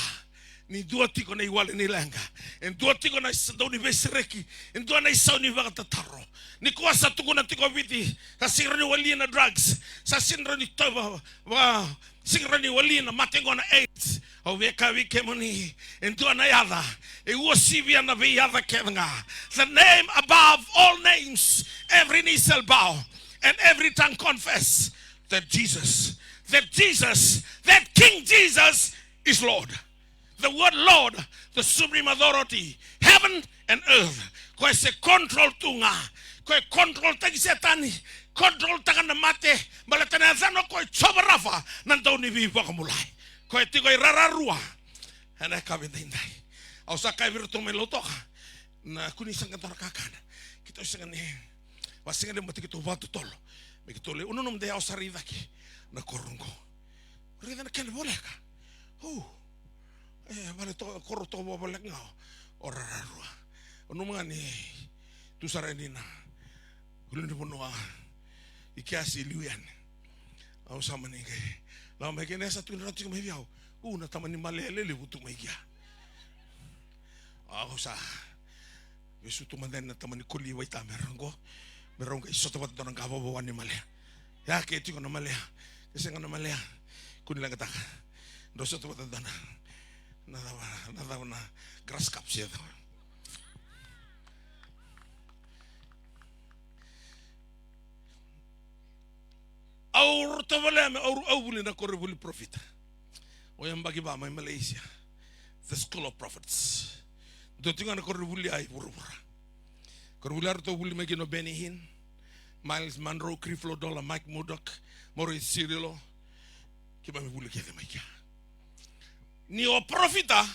ni dua tiko na iwali ni leqa. E dua tiko na is-, dau ni veisereki. E dua na isau ni vakatataro. Nikua sa tukuna tiko o Viti, sa sega ni rawa ni wali na drugs. Sa sega ni rawa ni toka va, va, sega ni rawa ni wali na mate qo na AIDS. Au via kaya vei kemuni, e dua na yaca e uasivia na veiyaca kece ga. The name above all names, every knee shall bow and every tongue confess that Jesus, that Jesus, that King Jesus is Lord. The word Lord, the supreme authority, heaven and earth. Koya e control tu ga. Koya e control taki Setani, control taka na mate. Baleta na yacana o koya o Jiova Rafa, na dau ni veivakabulai. Koya e tiko e rararua ena yakavi edaidai. Au sa kaya vei iratou mai Lautoka, na kua ni sa qai dua na kakana. Keitou sega ni, vakasega ni mate keitou vakatotolo me keitou lai, o nanuma de au sa rai cake na koro oqo. Raica na kena voleka. O, e, vale toka, koro toka vakavoleka ga o rararua. O nanuma ga ni tu sara yani na ulunivanua i kea se liu yani. Au sa mani qai lako mai kina, sa tukuna tiko mai vei au, u, na tamani malea lelevu tu mai kea. Au sa vesu tu mada yani na tamani koli vaita me rau qo, me rau qai sota vata dua na qavavawa ni malea. Ya ke tiko na malea, ke sega na malea, kua ni leqataka. Drau sota vata dua na, na cava, na cava, na grass cup se cava. Au tovolea me au, au vuli na koronivuli parofita. O yabaki va mai Malaysia. The School of Prophets. Dua tiko ga na koronivuli e vuravura. Koronivuli eratou vuli mai kina o Benny Hinn, Myles Munroe, Creflo Dollar, Mike Murdock, Maurice Cirillo. Keimami vuli kece mai kea. Ni o parofita,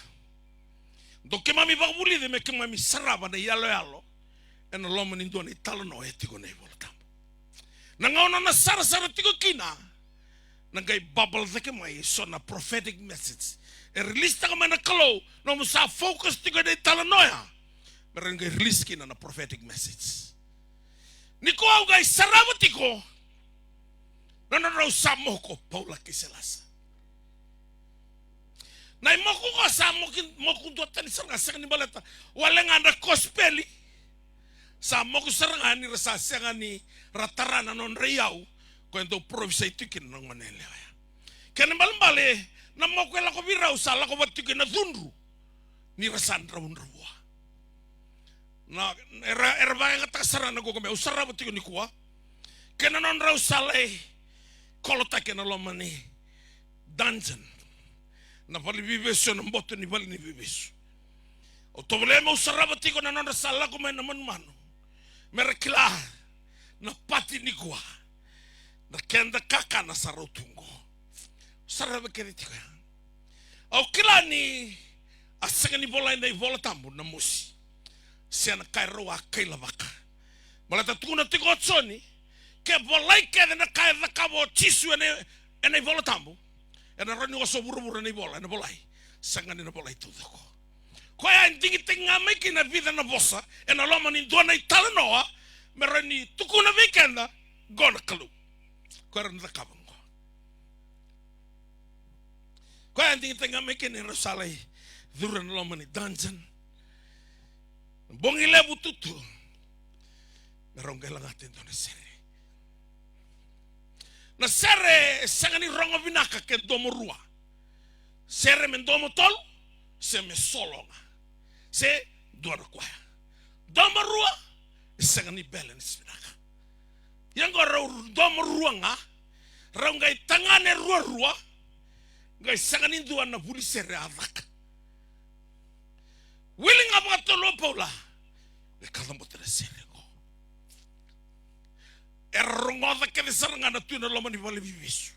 dou keimami vakavulici me keimami sarava na iyaloyalo ena loma ni dua na italanoa e tiko na iVola Tabu. Na gauna na sarasara tiko kina, na qai bubble cake mai eso na prophetic message e release taka mai na Kalou, nomu sa focus tiko ena italanoa ya, me ra qai release kina na prophetic message. Nikua au qai sarava tiko na nodrau sa moko Paula kei Selasa. Na imoku ko sa moki, moku duatani sara ga, sega ni baleta wale ga na kosipeli. Sa moku sara ga ni ra sa sega ni ra tara na nodra iyau, ko e dau parofisai tiko kina na gone yalewa ya. Kena ibalebale, na moku e lako vei rau sa lako vata tiko ena cudru ni ra sa dravudravua. Na, era, era vakayagataka sara na kokomea, au sarava tiko nikua. Kei na nodrau sa lai kolotaki ena loma ni dungeon, na vale ni veivesu, na boto ni vale ni veivesu. Au tovolea meu sarava tiko na nodra sa lako mai na manumanu, me ra kila na pati nikua, na keda kakana sa rau tu qo. Sarava kece tiko ya. Au kila ni a sega ni volai na iVola Tabu na mosi, se na ka e rau a kailavaka. Baleta tukuna tiko o Joni, ke volai kece na ka e cakava o Jisu ena, ena iVola Tabu, ena rawa ni oso vuravura na ivola ena volai. Sega ni na volai taucoko. Koya e digitaki ga mai kina e vica na vosa ena loma ni dua na italanoa, me rawa ni tukuna vei keda, qo na Kalou. Koya era na cakava qo. Koya e digitaki ga mai kina ni rau sa lai curu ena loma ni dungeon. Bogi levu tutu. Me rau qai lagata e dua na sere. Na sere e sega ni rogo vinaka ke domo rua. Sere me domo tolu, se me solo ga. Se dua na koya. Domo rua, e sega ni balance vinaka. Ia qo rau domo rua ga, rau qai tagane ruarua, qai sega ni dua na vuli sere a caka. Wili ga vakatolu o Paula, me kacabote na sere qo. Era rogoca kece sara ga na tu ena loma ni vale ni veivesu.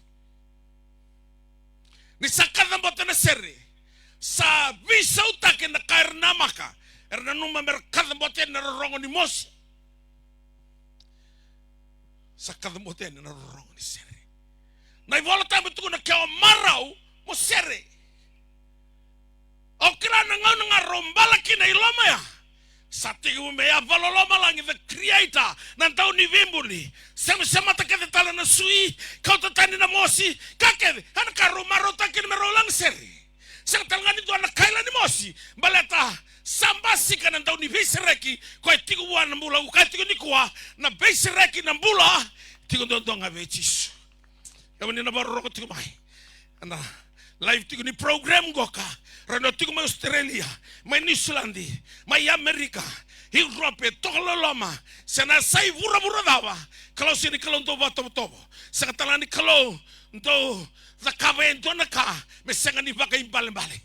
Ni sa kacabote na sere, sa veisautaki na ka era namaka, era nanuma mera kacabote yani na rorogo ni mosi. Sa kacabote yani na rorogo ni sere. Na iVola Tabu e tukuna ke o marau mo sere. Au kila na gauna ga rau bala kina i loma ya, sa tekivu me yavalo lomalagi, the creator, na dau ni veibuli. Semasemata kece tale na sui, kauta tani na mosi, ka kece, ena ka rau marautaka kina me rau laga sere. Sega tale ga ni dua na kaila ni mosi, baleta sa basika na dau ni veisereki, koya e tiko vua na bula, au kaya tiko nikua, na veisereki na bula, tiko duadua ga vei Jisu. Kevaka ni na vakarorogo tiko mai ena live tiko ni program qoka, rau na tiko mai Australia, mai Niusiladi, mai Amerika, Europe, toka loloma, se na yasa i vuravura cava, Kalou sega ni Kalou dau vakatovotovo. Sega tale ga ni Kalou dau cakava e dua na ka me sega ni vakaibalebale.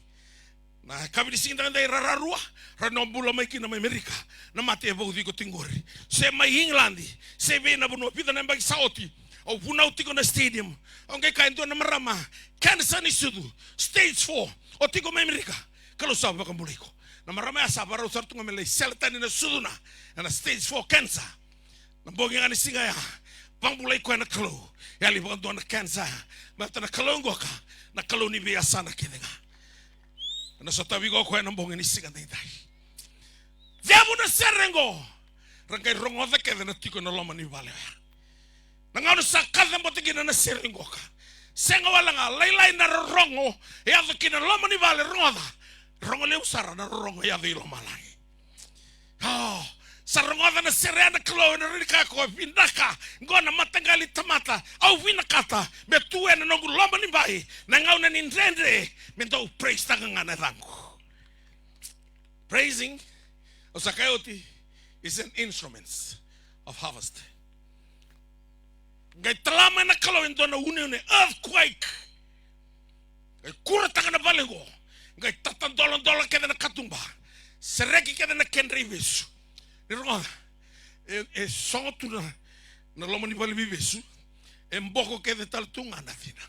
Na yakavi ni siga edaidai, rarua, rau na bula mai kina mai Amerika na mate e vauci iko tiko qori, se mai England, se vei na vanua, vica na yabaki sa oti. Au vunau tiko na stadium. Au qai kaya e dua na marama, cancer ni sucu, stage four. O tiko mai Amerika, Kalou sa vakabulai iko. Na marama ya sa vakarau sara tu ga me lai sele tani na sucuna, ena stage four cancer. Na bogi ga ni siga ya, vakabulai koya na Kalou. Yali vakadua na cancer ya. Baleta na Kalou qoka, na Kalou ni veiyasana kece ga. Ena sotavi iko o koya ena bogi ni siga edaidai. Cegu na sere qo, ra qai rogoca kece na tiko ena loma ni vale oya. Na gauna sa kacabote kina na sere qoka, sega wale ga, lailai na rorogo e yaco kina loma ni vale, rogoca. Rogo levu sara na rorogo e yaco i lomalagi. O, sa rogoca na sere ya na Kalou, ena rawa ni kaya o koya, vinaka, qo na mataqali tamata au vinakata me tu ena noqu loma ni bai, na gauna ni dredre, me dau praise-taka ga na yacaqu. Praising, au sa kaya oti, is an instrument of harvest. Qai tala mai na Kalou e dua na uneune, earthquake. Qai kurataka na vale qo. Qai tatadoladola kece na katuba. Sereki kece na kedra ivesu. Ni rogoca. E, e sogo tu na, na loma ni vale ni veivesu. E boko kece tale tu ga na cina.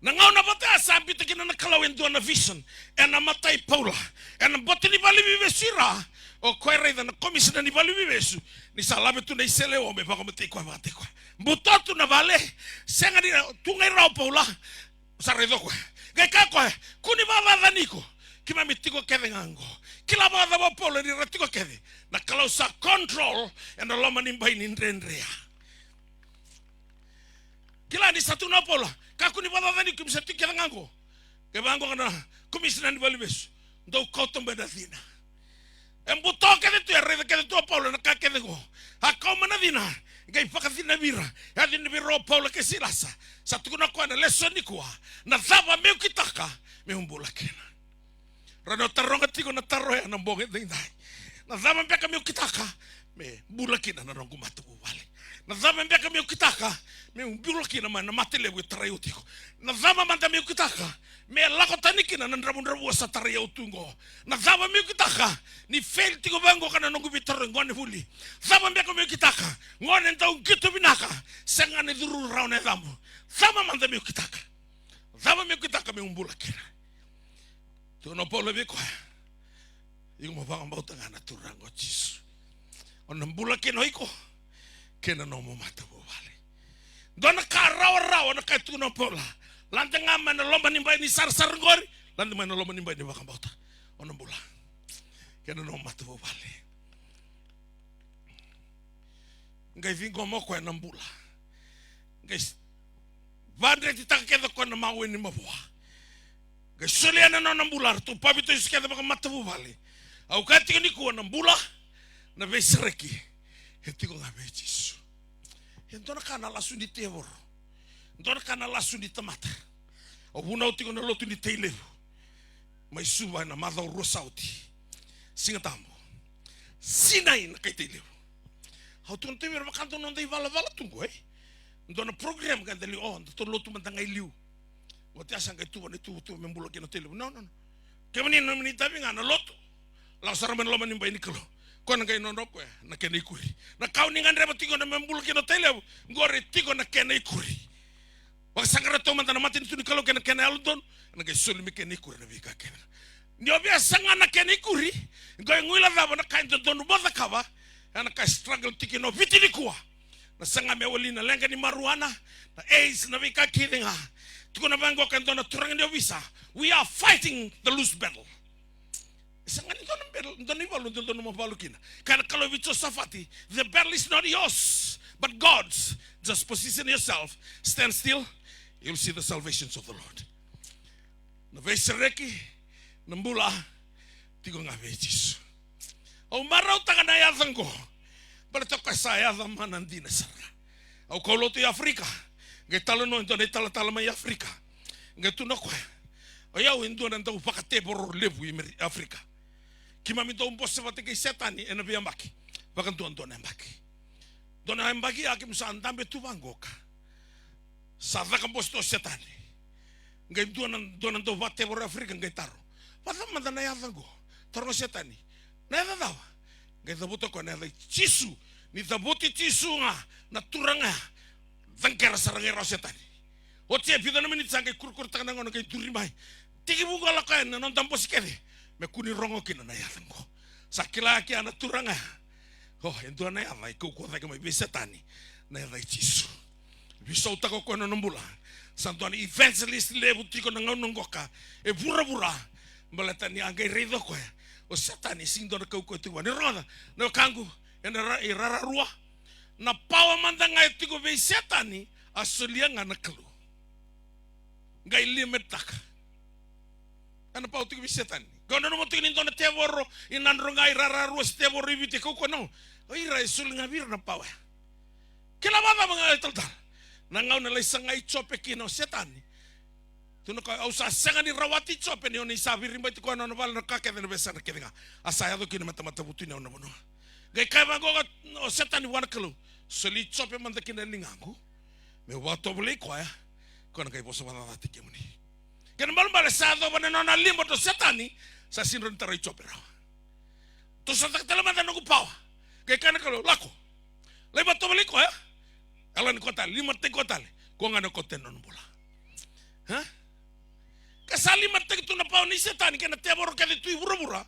Na gauna vata ya sa biuta kina na Kalou e dua na vision ena mata i Paula, ena boto ni vale ni veivesu i ra. O koya e raica na komisina ni vale ni veivesu ni sa lave tu na iselewa me vakamatei koya, vakatei koya. Buto tu na vale, sega ni tu ga i ra o Paula. Sa raica o koya, qai kaya o koya, kua ni vakacacani iko, keimami tiko kece ga qo. Kila vakacava o Paula ni ra tiko kece? Na Kalou sa control ena loma ni bai ni dredre ya. Kila ni sa tukuna o Paula, kakua ni vakacacani iko, keimami sa tiko kece ga qo. Kevaka qo na komisina ni vale ni veivesu, dou kauta mai na cina. E buto kece tu, e raica kece tu o Paula na ka kece qo. A kau mai na cina, qai vakacinavi ira. E a cinavi ira o Paula kei Sailasa. Sa tukuna o koya na lesoni nikua, na cava meu kitaka meu bula kina? Rau na taroga tiko na taro ya na bogi edaidai. Na cava beka meu kitaka me bula kina na noqu matavuvale? Na cava beka meu kitaka meu bula kina mai na mate levu e tarai au tiko? Na cava mada meu kitaka me lako tani kina na dravudravua sa tarai au tu qo? Na cava meu kitaka ni fail tiko vaqo ka na noqu veitarogi, gone vuli? Cava beka meu kitaka, gone dau qito vinaka, sega ni curu rawa na yacamu? Cava mada meu kitaka? Cava meu kitaka meu bula kina? Tukuna o Paula vei koya, iko mo vakabauta ga na Turaga o Jisu, o na bula kina o iko kei na nomu matavuvale. Dua na ka rawarawa na ka e tukuna o Paula. Lade ga mai na loma ni bai ni sarasara qori, lade mai na loma ni bai ni vakabauta. O na bula kei na nomu matavuvale. Qai ciqoma o koya na bula. Qai s- vadretitaka kece o koya na mawe ni mavoa. Qai solia na nona bula, ratou papitaiso kece vakamatavuvale. Au kaya tiko nikua na bula, na veisereki, e tiko ga vei Jisu. E dua na ka na lasu ni tevoro. Dua na ka na lasu ni tamata. Au vunau tiko na lotu ni Tailevu mai Suva ena macawa rua sa oti. Siga Tabu. Sinai na kai Tailevu. Au tukuna tu vei ira, vaka dua na noda ivalavala tu qo, e? Dua na program ka da liu, o, datou lotu mada ga i liu. Oti a sa qai tuva na ituvatuva me bula kina o Tailevu. No, no, no. Kemuni na nomuni itavi ga na lotu. Lako sara mai na loma ni bai ni Kalou. Koya na qai nodra o koya na kena ikuri. Na ka o ni gadreva tiko na me bula kina o Tailevu, qori tiko na kena ikuri. Vakasaqara taumada na matanitu ni Kalou kei na kena yalododonu, ena qai soli me kena ikuri na veika kece. Ni o via saga na kena ikuri, qai guilecava na ka e dodonu mo cakava, ena ka e struggle tiko kina o Viti nikua. Na saga me wali na leqa ni marijuana, na AIDS, na veika kece ga. Tukuna vaqo ka e dua na turaga ni ovisa, we are fighting the loose battle. E sega ni dua na battle, dua na ivalu, dua, dua na mo valu kina. Kaya na Kalou vei Josafati, the battle is not yours, but God's. Just position yourself, stand still, you'll see the salvations of the Lord. Na veisereki, na bula, tiko ga vei Jisu. Au marautaka na yaca qo, baleta o koya sa yaca mana dina sara. Au kaulotu i Afrika, qai talanoa e dua na italatala mai Afrika. Qai tukuna o koya, o yau e dua na dau vakatevoro levu i Meri-, Afrika. Keimami dau bose vata kei Setani ena veiyabaki. Vakaduadua na yabaki. Dua na yabaki ya keimami sa dabe tu vaqo ka sa caka bose tu o Setani. Qai dua na, dua na dau vakatevoro Afrika qai taro, vakacava mada na yaca qo? Taroga o Setani, na yaca cava? Qai cavuta o koya na yaca i Jisu. Ni cavuti Jisu ga na turaga ya, caqera sara ga i ra o Setani. Oti e vica na miniti sa qai kurikuritaka na gauna qai duri mai. Tekivu ga lako yani na noda bose kece me kua ni rogo kina na yaca qo. Sa kila kina na turaga ya, o, e dua na yaca e kaukauwa cake mai vei Setani, na yaca i Jisu. Veisautaka o koya na nona bula. Sa dua na evangelist levu tiko na gauna qoka e vuravura. Baleta ni a qai raica o koya o Setani e sega ni dua na kaukauwa tiko vua. Ni rogoca na wekaqu, ena ra-, irararua. Na pawa mada ga e tiko vei Setani, a solia ga na Kalou. Qai limitaka. Ena pawa tiko vei Setani. Qai nanuma tiko ni dua na tevoro i Nadroga, irararua se tevoro i Viti e kaukauwa, no. O ira e soli ga vei ira na pawa ya. Kila vakacava ga e talatala? Na gauna e lai sagai Jope kina o Setani, tukuna o koya, au sa sega ni rawati Jope ni o ni sa viribati koya na nona vale, na ka kece, na veiyasana kece ga. A sa yaco kina me tamata vutuniyau na vanua. Qai kaya vaqo o Setani vua na Kalou, soli Jope mada ki na ligaqu, meu vakatovolei koya, koya na qai vosa vakacacataki kemuni. Kena ibalebale sa yacova na nona liba o Setani, sa sega ni rawa ni tarai Jope rawa. Tosotaka tale mada na noqu pawa. Qai kaya na Kalou, lako. Lai vakatovolei koya. Yalani koya tale, limataki koya tale. Koya ga na kauta na nona bula. Ha? Ka sa limataki tu na pawa nei Setani kei na tevoro kece tu i vuravura.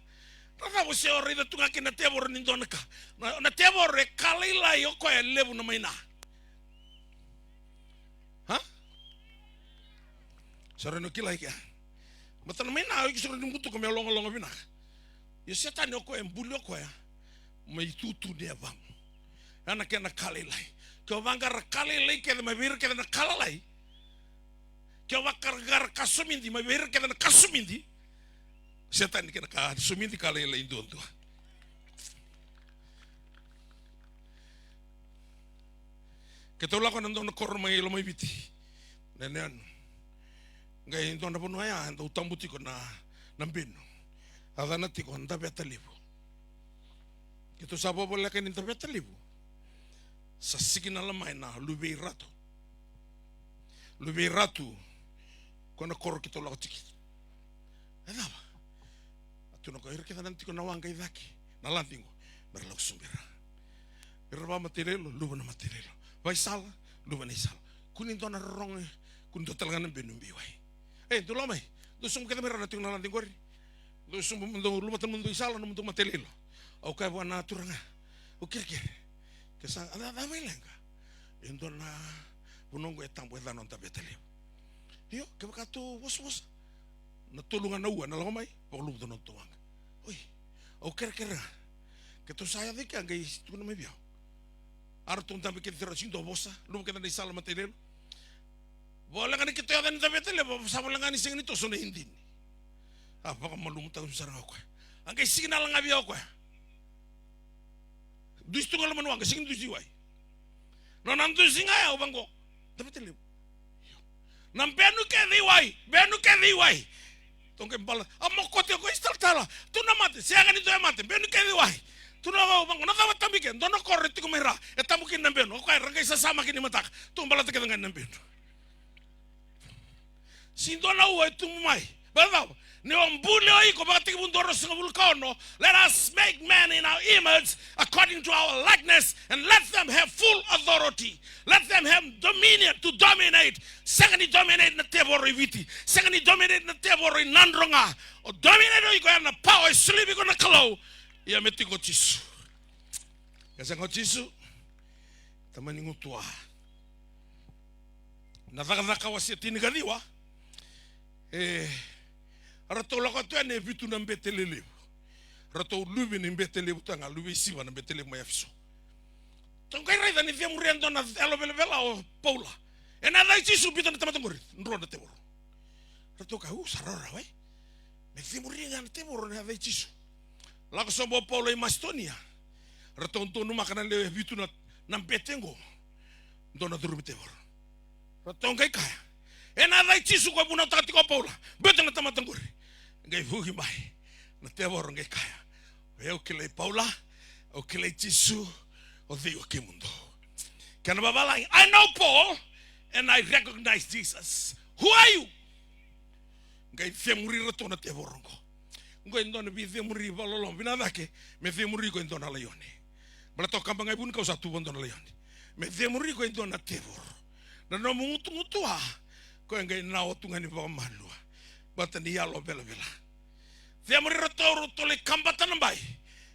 Na cava o se o raica tu ga kina na tevoro ni dua na ka? Na, na tevoro e ka lailai, o koya e levu na maina. Ha? Sa rawa ni o kila i kea. Baleta na maina o iko sa rawa ni butuka me logaloga vinaka. Ia o Setani o koya e buli o koya mai tutu ni yavamu. Ya na kena ka lailai. Ke o vaqara ka lailai kece mai vei ira kece na ka lalai, ke o vaqara ka somidi mai vei ira kece na ka somidi, Setani kei na ka somidi ka lailai duadua. Keitou lako ena dua na koro mai Lomaiviti, na yanuyanu. Qai dua na vanua ya e dau tabu tiko na, na benu. A yacana tiko Davetalevu. Keitou sa vavoleka ni Davetalevu sa sikinala mai na luve i ratu. Luve i ratu, ko na koro keitou lako tiko. E cava? A tukuna o koya, ira kece na tiko na waqa i cake, na ladi qo, me ra lako sobu ira. Ira vakamatailailai, luva na matailailai. Vakaisala, luva na isala. Kua ni dua na rorogo, kua ni dua tale ga na benu biu wai. E, dou lako mai. Dou sobu kece mai ra na tiko na lade qori. Dou sobu, dou luvata nomudou isala, nomudou matailoilo. Au kaya vua na turaga, au kerekere. Ke sa, a, a, a mai leqa. E dua na vanua qo e tabu, e yacana o Daveta Levu. Io, kevaka tou vosavosa, na tolu ga na ua na lako mai, vakaluvuta na nodatou waqa. Oi, au kerekere ga. Keitou sa yaco i kea qai tukuna mai vei au. A ratou dabe kece, rau sega ni dua vosa, luva kece na isala, matailoilo. Voleka ni keitou yaco ni Daveta Levu, sa voleka ni sega ni toso na idini. A vakamalumu tau sara ga o koya. A qai signal ga vei au o koya. Dusi tu ga loma ni waqa, sega ni dusi wai. Nona dusi ga ya, au vaqo. Daveta Levu. Na benu kece i wai, benu kece i wai. Tou qai bala, a mokoti o koya, isi talatala. Tu na mate, sega ni dua e mate, benu kece i wai. Tu na, au vaqo, na cava tabu i ke, dua na koro e tiko mai ra, e tabu kina na benu. O koya ra qai sasamaki ni mataka. Tou baleta kece ga na benu. Sega ni dua na ua e tubu mai. Baleta cava? Ni o buli o iko, Vakatekivu dua ruasagavulu ka ono, let us make man in our image, according to our likeness, and let them have full authority. Let them have dominion, to dominate. Sega ni dominate na tevoro i Viti. Sega ni dominate na tevoro i Nadroga. O dominate o iko ya na power e solia vei iko na Kalou. Ia me tiko o Jisu. Ke sega o Jisu, tamani gutuwa. Na Cakacaka wase tinikaciwa. E, ratou lako tu yani e vitu na bete lelevu. Ratou luve ni bete levu tu ga, luve i Siva na bete levu mai Efeso. Tou qai raica ni cemuri e dua na yalo velavela o Paula. Ena yaca i Jisu, biuta na tamata qori, drua na tevoro. Ratou kaya, u, sa rawarawa, e. Me cemuri ga na tevoro ena yaca i Jisu. Lako sobu o Paula i Masitonia. Ratou donumaka na lewe vitu na, na bete qo. Dua na curumi tevoro. Ratou qai kaya, ena yaca i Jisu ko e vunautaka tiko o Paula, biuta na tamata qori. Qai vuki mai na tevoro qai kaya, o yau kilai Paula, au kilai Jisu, o cei o kemudou? Kena vavalagi, I know Paul and I recognize Jesus. Who are you? Qai cemuri iratou na tevoro qo. Qo e dua na veicemuri vakaloloma, vinaka cake, me cemuri iko e dua na laione. Baleta o kaba ga e vunikau sa tu vadua na laione. Me cemuri iko e dua na tevoro. Na nomu gutugutuwa, koya qai nawa tu ga ni vakamalua. Baleta ni yalo velavela. Cemuri iratou, ratou lai kabata na bai.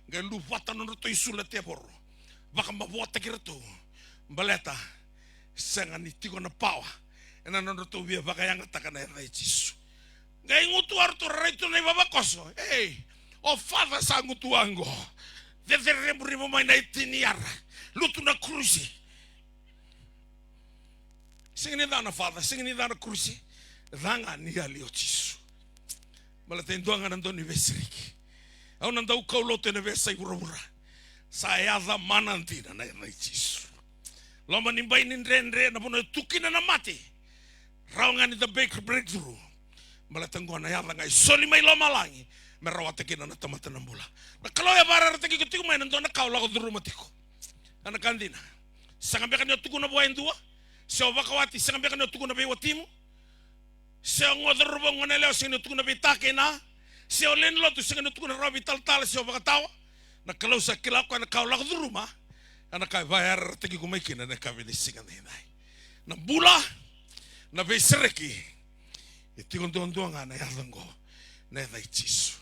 Qai luvata nodratou isulu na tevoro. Vakamavoataki iratou. Baleta sega ni tiko na pawa ena nodratou via vakayagataka na yaca i Jisu. Qai gutuwa, ratou rai tu na ivavakoso. Ei, o Father sa gutuwa qo. Cecere revurevu mai na itiniyara. Lutu na kurusi. Sega ni ca na Father, sega ni ca na kurusi. Ca ga ni yali o Jisu. Baleta e dua ga na dau ni veisereki. Au na dau kaulotu ena veiyasai vuravura. Sa yaca mana dina na yaca i Jisu. Loma ni bai ni dredre, na vanua e tu kina na mate. Rawa ga ni da break, breakthrough. Baleta qo na yaca ga e soli mai lomalagi me rawata kina na tamata na bula. Na Kalou e vakaraitaki iko tiko mai ena dua na ka o lako curuma tiko. A na ka dina. Sega beka ni o tukuna vua e dua. Se o vakawati, sega beka ni o tukuna vei watimu. Se o gone cauravou, gone yalewa, sega ni o tukuna vei ta kei na. Se o lewe ni lotu, sega ni o tukuna rawa vei talatala se o vakatawa. Na Kalou sa kila o koya na ka o lako curuma. A na ka e vakayarayarataki iko mai kina ena yakavi ni siga edaidai. Na bula, na veisereki, e tiko duadua ga na yaca oqo, na yaca i Jisu.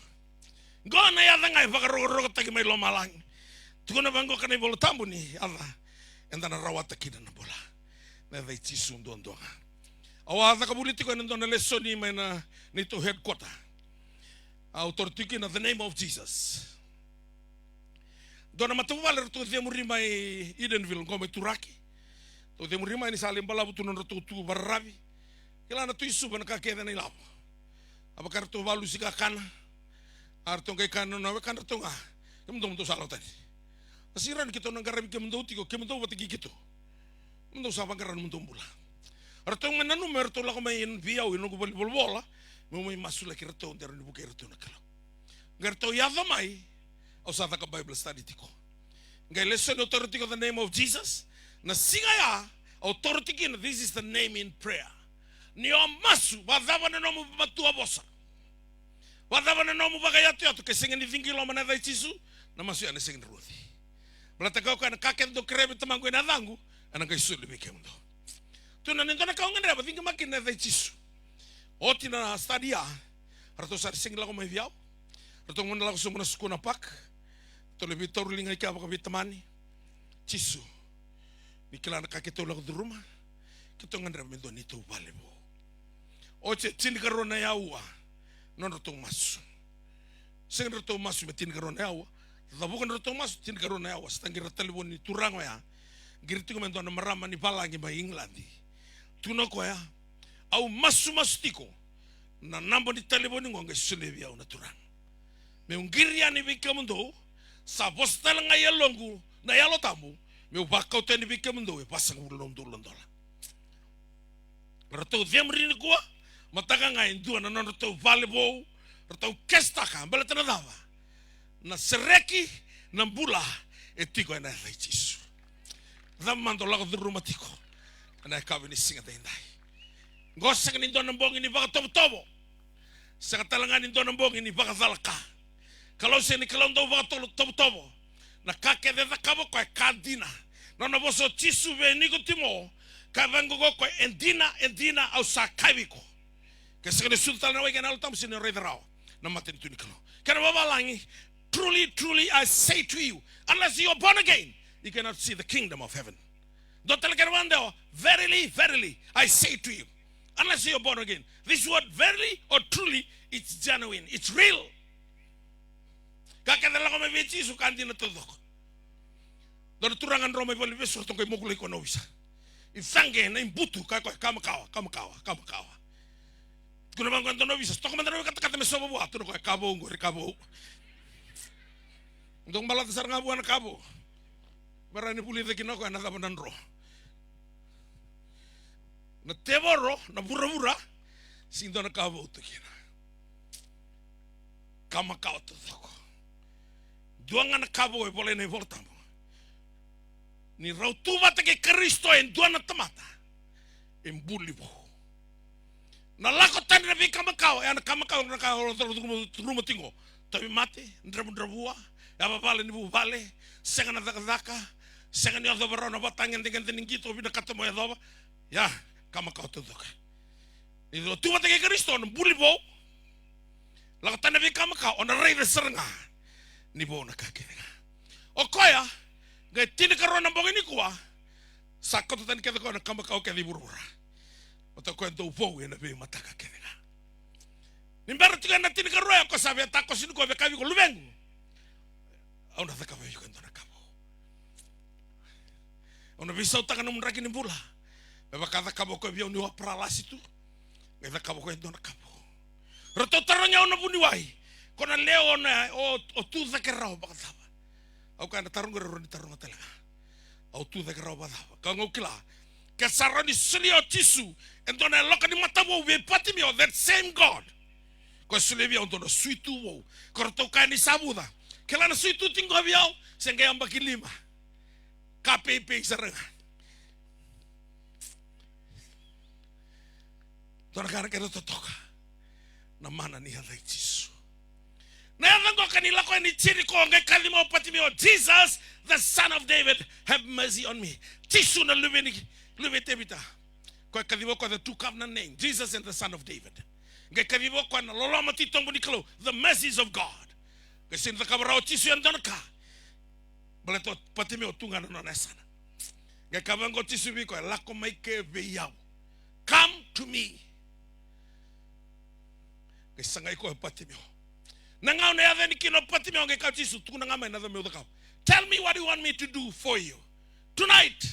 Qo na yaca ga e vakarokorokotaki mai lomalagi. Tukuna vaqo ka na iVola Tabu ni yaca eda na rawata kina na bula. Na yaca i Jisu duadua ga. Au a caka vuli tiko ena dua na lesoni mai na neitou headquarter. Au taura tiko kina the name of Jesus. Dua na matavuvale ratou cemuri mai Edenville, qo mai Turaki. Ratou cemuri mai ni sa lai balavu tu nodratou tu vakararavi. Kila na Tui Suva na ka kece na ilavo. A vaka ratou valusi kakana. A ratou qai kaya na nona wekana, ratou ga, kemudou, mudou sa lako tani. Na sega ni rawa ni keitou na qaravi kemudou tiko, kemudou vata kei keitou. Mudou sa vaqara nomudou bula. Ratou mai nanuma me ratou lako mai vei au ena noqu valenivolavola, meu mai masulaki iratou de rawa ni vukei iratou na Kalou. Qai ratou yaco mai, au sa caka Bible study tiko. Qai lesoni au taura tiko the name of Jesus. Na siga ya au taura tiko kina, this is the name in prayer. Ni o masu, vakacava na nomu matua vosa, vakacava na nomu vakayatoyato, ke sega ni ciqi loma na yaca i Jisu, na masu ya na sega ni rauci. Baleta kau kaya, na ka kece dou kerea vei Tamaqu ena yacaqu, ena qai soli vei kemudou. Tukuna ni dua na ka o gadreva, ciqoma kina na yaca i Jisu. Oti na study ya, ratou sa sega ni lako mai vei au. Ratou gona lako sobu na Sukuna Park. Ratou lai veitauri liga i kea vakaveitamani. Jisu, ni kila na ka keitou lako curuma. Keitou gadreva me dua neitou vale vou. Oti e tinikarua na yaua na nodratou masu. Sega ni ratou masu me tinikarua na yaua. Cavuka na nodratou masu, tinikarua na yaua. Sa taqiri na talevoni ni turaga oya. Qiri tiko me dua na marama ni valagi mai Igiladi. Tukuna o koya, au masumasu tiko. Na naba ni talevoni qo qai solia vei au na Turaga. Meu qiri yani vei kemudou, sa vosa tale ga i yaloqu na Yalo Tabu, meu vakauta yani vei kemudou e vasagavulu na udolu na dola. Ratou cemuri nikua, mataka ga e dua na nodratou vale vou, ratou kesitaka, baleta na cava? Na sereki, na bula, e tiko ena yaca i Jisu. Cava mada o lako curuma tiko ena yakavi ni siga daidai? Qo sega ni dua na bogi ni vakatovotovo. Sega tale ga ni dua na bogi ni vakacalaka. Kalou sega ni Kalou dau vakatovotovo. Na ka kece e cakava o koya e ka dina. Na nona vosa o Jisu vei Nikotimo, ka vaqo o koya, e dina, e dina, au sa kaya vei iko. Ke sega ni sucu tale na wai kei na Yalo Tabu, sega ni raica rawa na matanitu ni Kalou. Kena vavalagi, truly, truly, I say to you, unless you are born again, you cannot see the kingdom of heaven. Dua tale kena vakadewa, verily, verily, I say to you, unless you are born again. This word verily or truly, it's genuine, it's real. Ka kece lako mai vei Jisu ka dina taucoko. Dua na turaga dro mai valevesu, ratou qai mokulaki koya na ovisa. I caqe na ibutu, kaya koya, ka makawa, ka makawa, ka makawa. Tukuna vaqo e dua na ovisa, toka mada na wai katakata me sova vua, tukuna koya, ka vou qori, ka vou. Dau balata sara ga vua na ka vou. Vara ni vulica kina o koya na cava na dro. Na tevoro, na vuravura, sega ni dua na ka vou tu kina. Ka makawa taucoko. Dua ga na ka vou e volai ena iVola Tabu. Ni rau tu vata kei Karisito e dua na tamata, e buli vou. Na lako tani na veika makawa, e a na ka makawa, na ka o curuma tiko. Tauvimate, dravudravua, yavavale ni vuvale, sega na cakacaka, sega ni yacova rawa na vatagedegede ni qito o vinakata mo yacova. Ia, ka makawa taucoko. Ni o tu vata kei Karisito, o na buli vou. Lako tani na veika makawa, o na raica sara ga ni vou na ka kece ga. O koya, qai tinikarua na bogi nikua, sa kauta tani kece o koya na ka makawa kece i vuravura. Vata o koya dau vou ena veimataka kece ga. Ni bera tiko ena tinikarua, o koya sa via takoso nikua, via kaya vei iko, luvequ, au na cakava vei iko e dua na ka vou. Au na veisautaka nomu draki ni bula. Me vaka a cakava o koya vei au niu a paralasi tu, qai cakava o koya e dua na ka vou. Ratou tarogi au na vuniwai, ko na lewe o na, o, o tu cake rawa vakacava? Au kaya na taro qori e rawa ni taroga tale ga. Au tu cake rawa vakacava? Ka ga au kila, ke sa rawa ni solia o Jisu e dua na yaloka ni mata vou vei Patimeo, that same God, ko solia vei au e dua na suitu vou. Ko ratou kaya ni sa vuca. Kila na suitu tiko vei au, se qai yabaki lima. Ka peipei sara ga. Dua na ka na kena totoka. Na mana ni yaca i Jisu. Na yaca qo ka ni lako yani Jeriko, qai kaciva o Patimeo, "Jesus, the son of David, have mercy on me." Jisu na luve ni, luve i Tevita. Koya kaciva o koya the two covenant name, Jesus and the son of David. Qai kaciva o koya na loloma titobu ni Kalou, the mercies of God. Qai sega ni cakava rawa o Jisu e dua na ka. Baleta o Patimeo tu ga na nona yasana. Qai kaya vaqo o Jisu vei koya, "Lako mai ke vei au. Come to me." Qai sagai koya o Patimeo. Na gauna e yaco yani kina o Patimeo, qai kaya o Jisu, "Tukuna ga mai na cava meu cakava. Tell me what you want me to do for you tonight."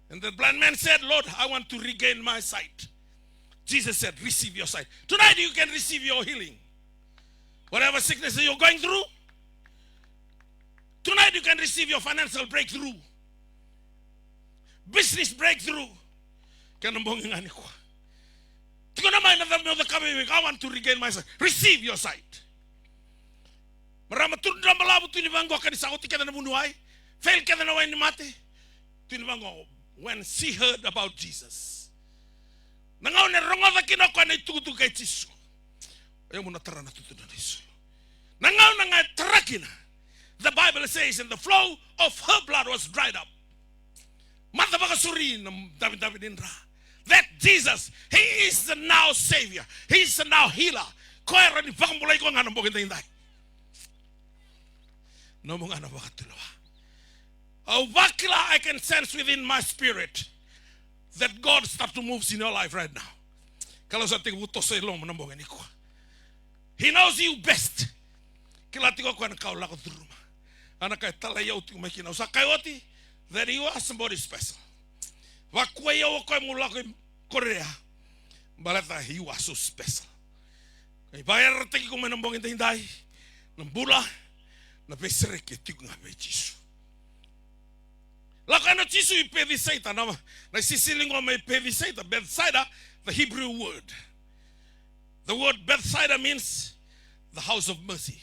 And the blind man said, "Lord, I want to regain my sight." Jesus said, "Receive your sight." Tonight you can receive your healing. Whatever sickness you're going through, tonight you can receive your financial breakthrough. Business breakthrough. Kena bogi ga nikua. Tukuna mai na cava meu cakava vei iko. "I want to regain my sight." Receive your sight. Marama, tu ni dra balavu, tu ni vaqo ka ni sa oti kece na vuniwai. Fail kece na wai ni mate. Tu ni vaqo, when she heard about Jesus. Na gauna e rogoca kina o koya na itukutuku kei Jisu. Oya mo na tara na tutu na Jisu. Na gauna ga e tara kina. The Bible says, "And the flow of her blood was dried up." Maca vakasuri na davidavi ni dra. That Jesus, he is the now Savior. He is the now healer. Koya e rawa ni vakabulai iko ga na bogi daidai. Nomu ga na vakatulewa. Au vakila, I can sense within my spirit that God start to moves in your life right now. Kalou sa tekivu toso i lomamu na bogi nikua. He knows you best. Kila tiko o koya na ka au lako curuma. A na ka e talai au tiko mai kina. Au sa kaya oti that you are somebody special. Vakuai au o koya meu lako i Korea. Baleta you are so special. Ka ivakayarayarataki iko mai na bogi daidai, na bula, na veisereki e tiko ga vei Jisu. Lako yani o Jisu i Pecisaita, na, na isisili qo mai Pecisaita, Bethsaida, the Hebrew word. The word Bethsaida means the house of mercy.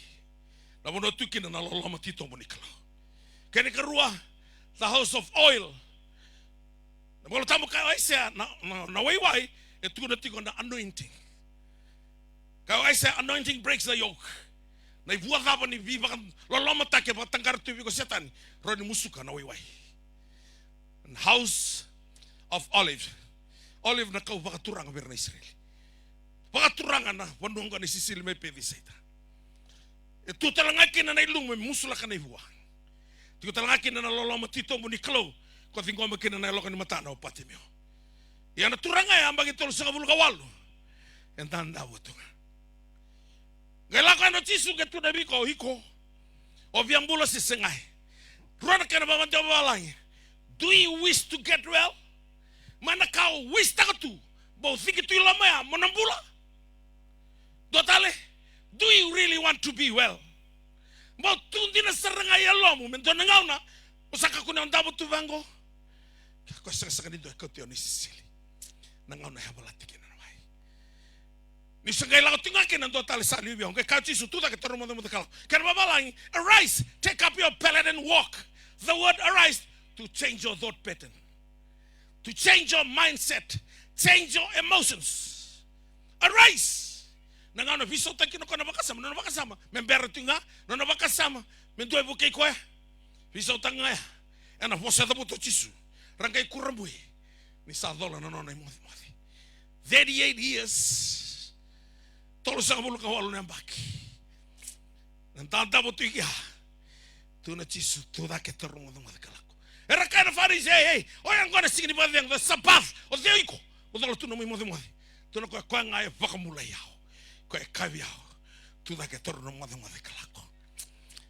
Na vanua tu kina na loloma titobu ni Kalou. Kena ikarua, the house of oil. Na Volatabu kaya o Aisea, na, na, na waiwai e tukuna tiko na anointing. Kaya o Aisea, anointing breaks the yoke. Na ivua cava ni veivakalolomataki e vakataqara tu vei iko o Setani, rawa ni musuka na waiwai. And house of olive. Olive na kau vakaturaga vei ira na Isireli. Vakaturaga na vanua oqo na isisili mai Pecisaita. E tu tale ga kina na ilumu e musulaka na ivua. Tiko tale ga kina na loloma titobu ni Kalou, ko ciqoma kina na yaloka ni matana o Patimeo. Ia na turaga e yabaki tolusagavulu ka walu e dadavo tu ga. Qai lako yani o Jisu qai tukuna vei iko, iko, o via bula se segai? Rua na kena vakadewa vavalagi. Do you wish to get well? Mai na ka o wish taka tu, bau ciki tu i loma ya mo na bula. Dua tale, do you really want to be well? Bau tu dina sara ga i yalomu me dua na gauna o sa kakua ni o davo tu vaqo? Ka koya sagasaga ni dua e kauti au na isisili. Na gauna e yavalati kina na wai. Ni sa qai lako tu ga kina, dua tale sa liu vei au. Qai kaya o Jisu, tu cake, taura na mocemoce ka lako. Kena vavalagi, arise, take up your pallet and walk. The word arise, to change your thought pattern. To change your mindset, change your emotions. Arise. Na gauna veisautaki kina o koya na vakasama, nona vakasama me bera tu ga, nona vakasama me dua e vukei koya. Veisautaka ga ya ena vosa e cavuta o Jisu. Ra qai kurabui ni sa cola na nona imocemoce. Thirty-eight years. Tolusagavulu ka walu na yabaki. Na dadavo tu i kea. Tu na Jisu, tu cake, taura na mocemoce ka lako. Era kaya na Farisi, ei, ei, oya qo na siga ni vakacegu, the Sabbath, o cei o iko mo cola tu na nomu imocemoce? Tu na koya, koya ga e vakabulai au. Koya e kaya vei au, tu cake, taura na mocemoce ka lako.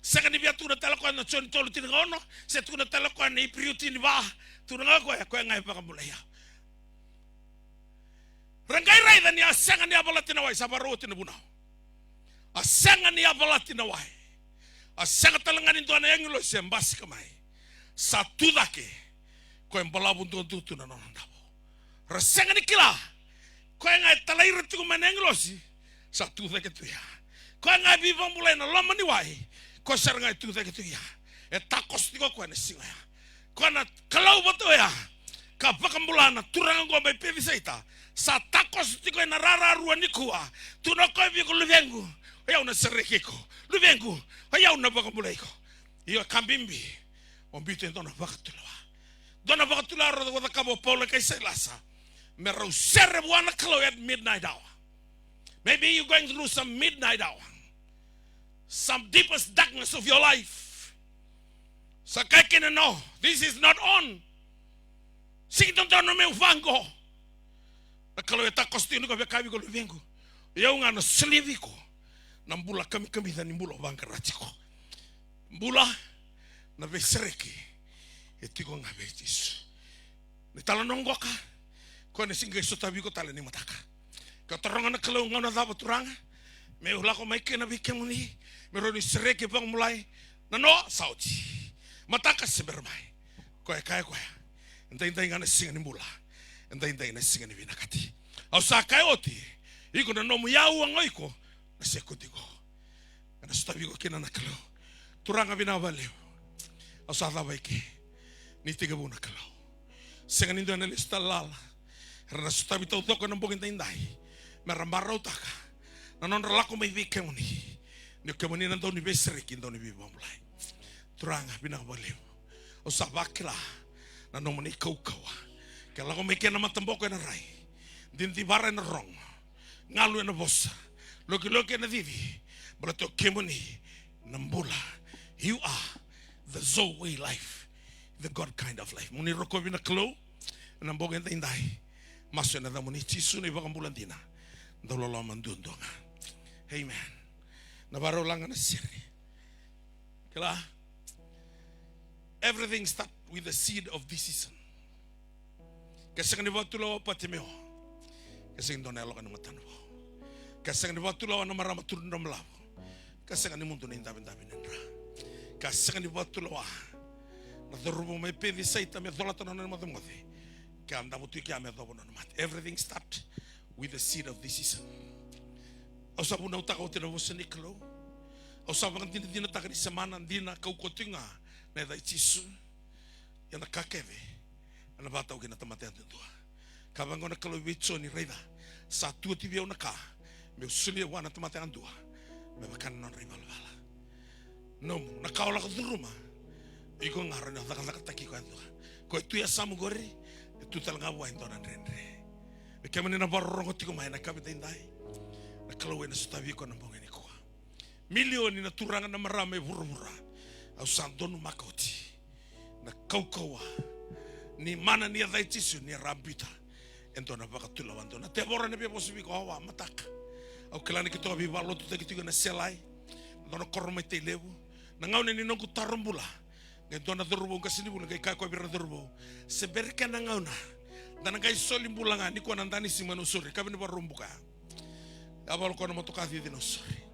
Sega ni via tukuna tale o koya na Joni tolu tinikaono, se tukuna tale o koya na Iperiu tiniva, tukuna ga o koya, koya ga e vakabulai au. Ra qai raica ni a sega ni yavalati na wai, sa vakarau oti na vunau. A sega ni yavalati na wai. A sega tale ga ni dua na agilosi e basika mai. Sa tu cake, koya e balavu duadua tu na nona davo. Ra sega ni kila, koya ga e talai ira tiko mai na agilosi, sa tu cake tu ya. Koya ga e veivakabulai ena loma ni wai, koya sara ga e tu cake tu ya. E takoso tiko o koya na siga ya. Koya na Kalou vata oya ka vakabula na turaga oqo mai Pecisaita, sa takoso tiko ena rara rua nikua. Tu na koya vei iko, luvequ, o yau na sereki iko. Luvequ, o yau na vakabulai iko. Io, ka bibi, o biuta e dua na vakatulewa. Dua na vakatulewa rau cakava o Paula kei Sailasa me rau sere vua na Kalou at midnight hour. Maybe you're going through some midnight hour, some deepest darkness of your life. Sa kaya kina, no, this is not on. Sega ni dodonu meu vaqo. Na Kalou e takoso tiko ni ko via kaya vei iko, luvequ, o yau ga na solia vei iko na bula kamikamica ni bula o vaqara tiko. Bula, na veisereki e tiko ga vei Jisu. Ni talanoa qoka, koya na sega ni qai sotavi iko tale ni mataka. Ke o taroga na Kalou, gauna cava Turaga meu lako mai kina vei kemuni, me rawa ni sereki, vakabulai? Na noa sa oti. Mataka se bera mai. Koya e kaya o koya, edaidai ga na siga ni bula, edaidai na siga ni vinakati. Au sa kaya oti, iko na nomu iyau, a ga o iko na sekodi qo. Ena sotavi iko kina na Kalou. Turaga, vinaka vakalevu. Au sa cava eke ni tekivu na Kalou. Sega ni dua ena lesu tale lala. Era na sotavi taucoko ena bogi daidai me ra marautaka na nodra lako mai vei kemuni. Ni o kemuni na dau ni veisereki, dau ni veivakabulai. Turaga, vinaka vakalevu. Au sa vakila na nomuni kaukauwa Ke lako mai kina na mataboko ena rai, didivara ena rogo, galu ena vosa, lokiloki ena cici, baleta o kemuni na bula. You are the Zoe life, the God kind of life. Mo ni rokovi na Kalou ena bogi edaidai. Masu ena yacamuni Jisu na iVakabula dina, dau loloma duadua ga. Amen. Na vakarau laga na sere. Kila, everything start with the seed of decision. Ke sega ni vakatulewa o Patimeo, ke sega ni dua na yaloka ni matana vou. Ke sega ni vakatulewa na marama turu ni dra balavu, ke sega ni mudu na idavidavi ni dra. Ke sega ni vakatulewa na cauravou mai Pecisaita me colata na nona imocemoce, ke a davo tu i kea me yacova na nona mate. Everything start with the seed of decision. Au sa vunautaka oti na vosa ni Kalou. Au sa vakadinadinataka ni semana dina, kaukauwa tiko ga na yaca i Jisu. Ia na ka kece ena vakatau kina na tamata yadudua. Ka vaqo na Kalou vei Joni, raica, sa tu oti vei au na ka meu solia vua na tamata yadua me vaka na nodra ivalavala. Nomu, na ka o lako curuma, iko ga rawa ni o cakacakataki iko yadua. Ko e tu e yasamu qori, e tu tale ga vua e dua na dredre. Vei kemuni na vakarorogo tiko mai ena yakavi edaidai, na Kalou ena sotavi iko ena bogi nikua. Milioni na turaga, na marama e vuravura, au sa donumaka oti na kaukauwa ni mana ni yaca i Jisu ni ra biuta e dua na vakatulewa donu. Na tevoro ena via vosa vei iko, awa, mataka. Au kila ni keitou a veivakalotutaki tiko ena Selai, na dua na koro mai Tailevu. Na gauna ni noqu taro bula, qai dua na cauravou qasenivuli qai kaya o koya vei ira na cauravou, se bera kena gauna, da na qai soli bula ga nikua na danisi mai Nausori, yakavi ni Vakaraubuka ya. Yavala o koya na motoka cici Nausori.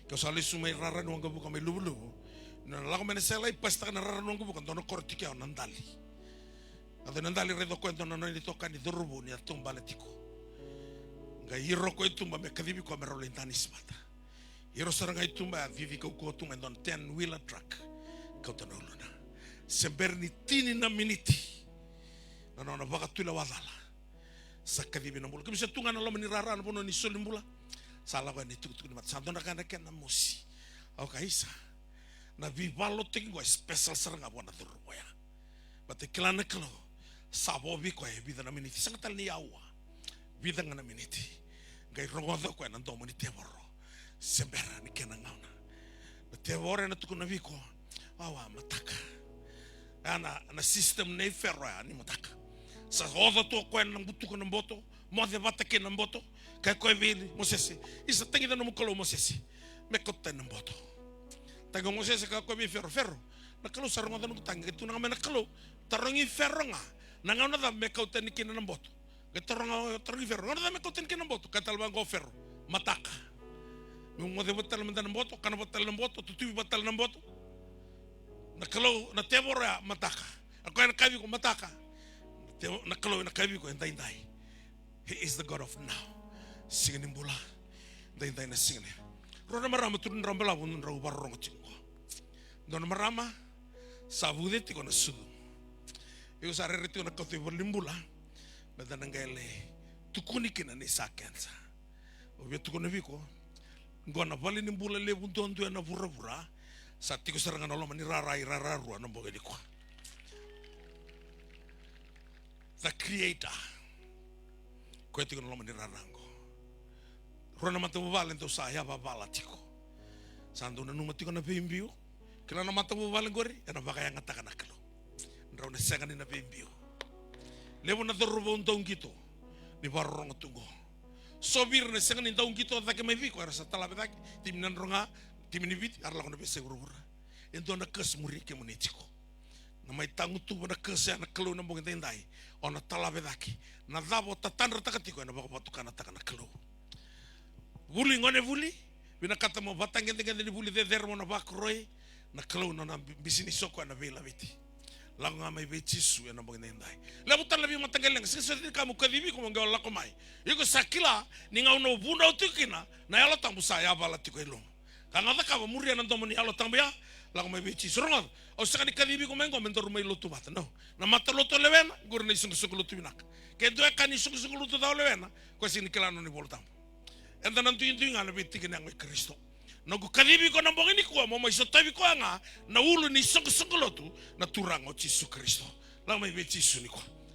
Ke o sa lesu mai rara ni waqavuka mai Luvuluvu, na lako mai na Selai, pasitaka na rara ni waqavuka, dua na koro tiko ya o Nadali. Yaco Nadali, raica o koya e dua na nona itokani cauravou ni a taubale tiko. Qai iro o koya i tuba me kacivi koya me rau lai danisi vata. Iro sara ga i tuba, a cici kaukauwa tu ga e dua na ten wheeler truck, kauta na uluna. Se bera ni tini na miniti, na nona vakatulewa cala sa kacivi na bula. Kemuni sa tu ga ena loma ni rara, na vanua ni soli bula, sa lako yani na itukutuku ni mate. Sa dua na ka na kena mosi. Au kaya, isa, na veivakalotutaki qo e special sara ga vua na cauravou ya. Baleta e kila na Kalou, sa vo vei koya e vica na miniti, sega tale ni aua, vica ga na miniti. Qai rogoca o koya na domo ni tevoro, se bera ni kena gauna. Na tevoro ena tukuna vei iko, awa, mataka. Ya na, na system nei Fero ya ni mataka. Sa oca tu o koya ena butuka na boto, moce vata kei na boto. Kaya o koya vei Mosese, isa, tagica nomu Kalou, Mosese, me kauta tani na boto. Tagi o Mosese, kaya o koya vei Fero, Fero, na Kalou sa rogoca noqu tagi. Qai tukuna ga mai na Kalou, tarogi Fero ga na gauna cava me kau tani kina na boto. Qai taroga, tarogi Fero, gauna cava me kau tani kina na boto? Kaya tale vaqo o Fero, mataka. Meu moce vata tale mada na boto, kana vata tale na boto, tutuvi vata tale na boto. Na Kalou, na tevoro ya, mataka. O koya ena kaya vei iko, mataka. Tevo-, na Kalou ena kaya vei iko edaidai. He is the God of now. Siga ni bula, daidai na siga ni. Rua na marama tu ni drau balavu, drau vakarorogo tiko qo. Dua na marama sa vuce tiko na sucu. Io, sa rere tiko na kauta i valenibula, me da na qai lai tukuni kina ni sa kenisa. Au via tukuna vei iko, qo na valenibula levu duadua ena vuravura, sa tiko sara ga na loma ni rara, irara rua na bogi nikua. The Creator. Koya tiko na loma ni rara qo. Rua na matavuvale dau sa yavavala tiko. Sa dau nanuma tiko na veibiu. Kila na matavuvale qori, ena vakayagataka na Kalou. Drau na sega ni na veibiu. Levu na cauravou dau qito ni vakarorogo tu qo. So vei ira na sega ni dau qito cake mai vei iko, era sa talave cake, timi ni Nadroga, timi ni Viti, era lako na veiyasai vuravura. E dua na curse muri kemuni tiko. Na mai tagutuva na curse ya na Kalou ena bogi daidai. O na talave cake. Na cava o tatadrataka tiko ena vakavatukanataka na Kalou. Vuli gone vuli, vinakata mo vatagedegede ni vuli cecere mo na vakoroi, na Kalou na nona bi-, bisinisi o koya na veilaveti. Lako ga mai vei Jisu ena bogi daidai. Levu tale na veimataqali leqa, sega soti ni ka mo kacivi iko mo qai o lako mai. Iko sa kila ni gauna o vunau tiko kina, na Yalo Tabu sa yavala tiko e loma. Ka ga cakava, muria na domo ni Yalo Tabu ya, lako mai vei Jisu. Rogoca, au sega ni kacivi iko mai qo me daru mai lotu vata. No. Na matalotu o lewena, qori na isoqosoqo lotu vinaka. Ke dua e kaya ni isoqosoqo lotu ca o lewena, koya sega ni kila na nona iVola Tabu. Eda na duidui ga na veitikina yago i Karisito. Noqu kacivi iko na bogi nikua, mo mai sotavi koya ga na ulu ni isoqosoqo lotu, na Turaga o Jisu Karisito. Lako mai vei Jisu nikua.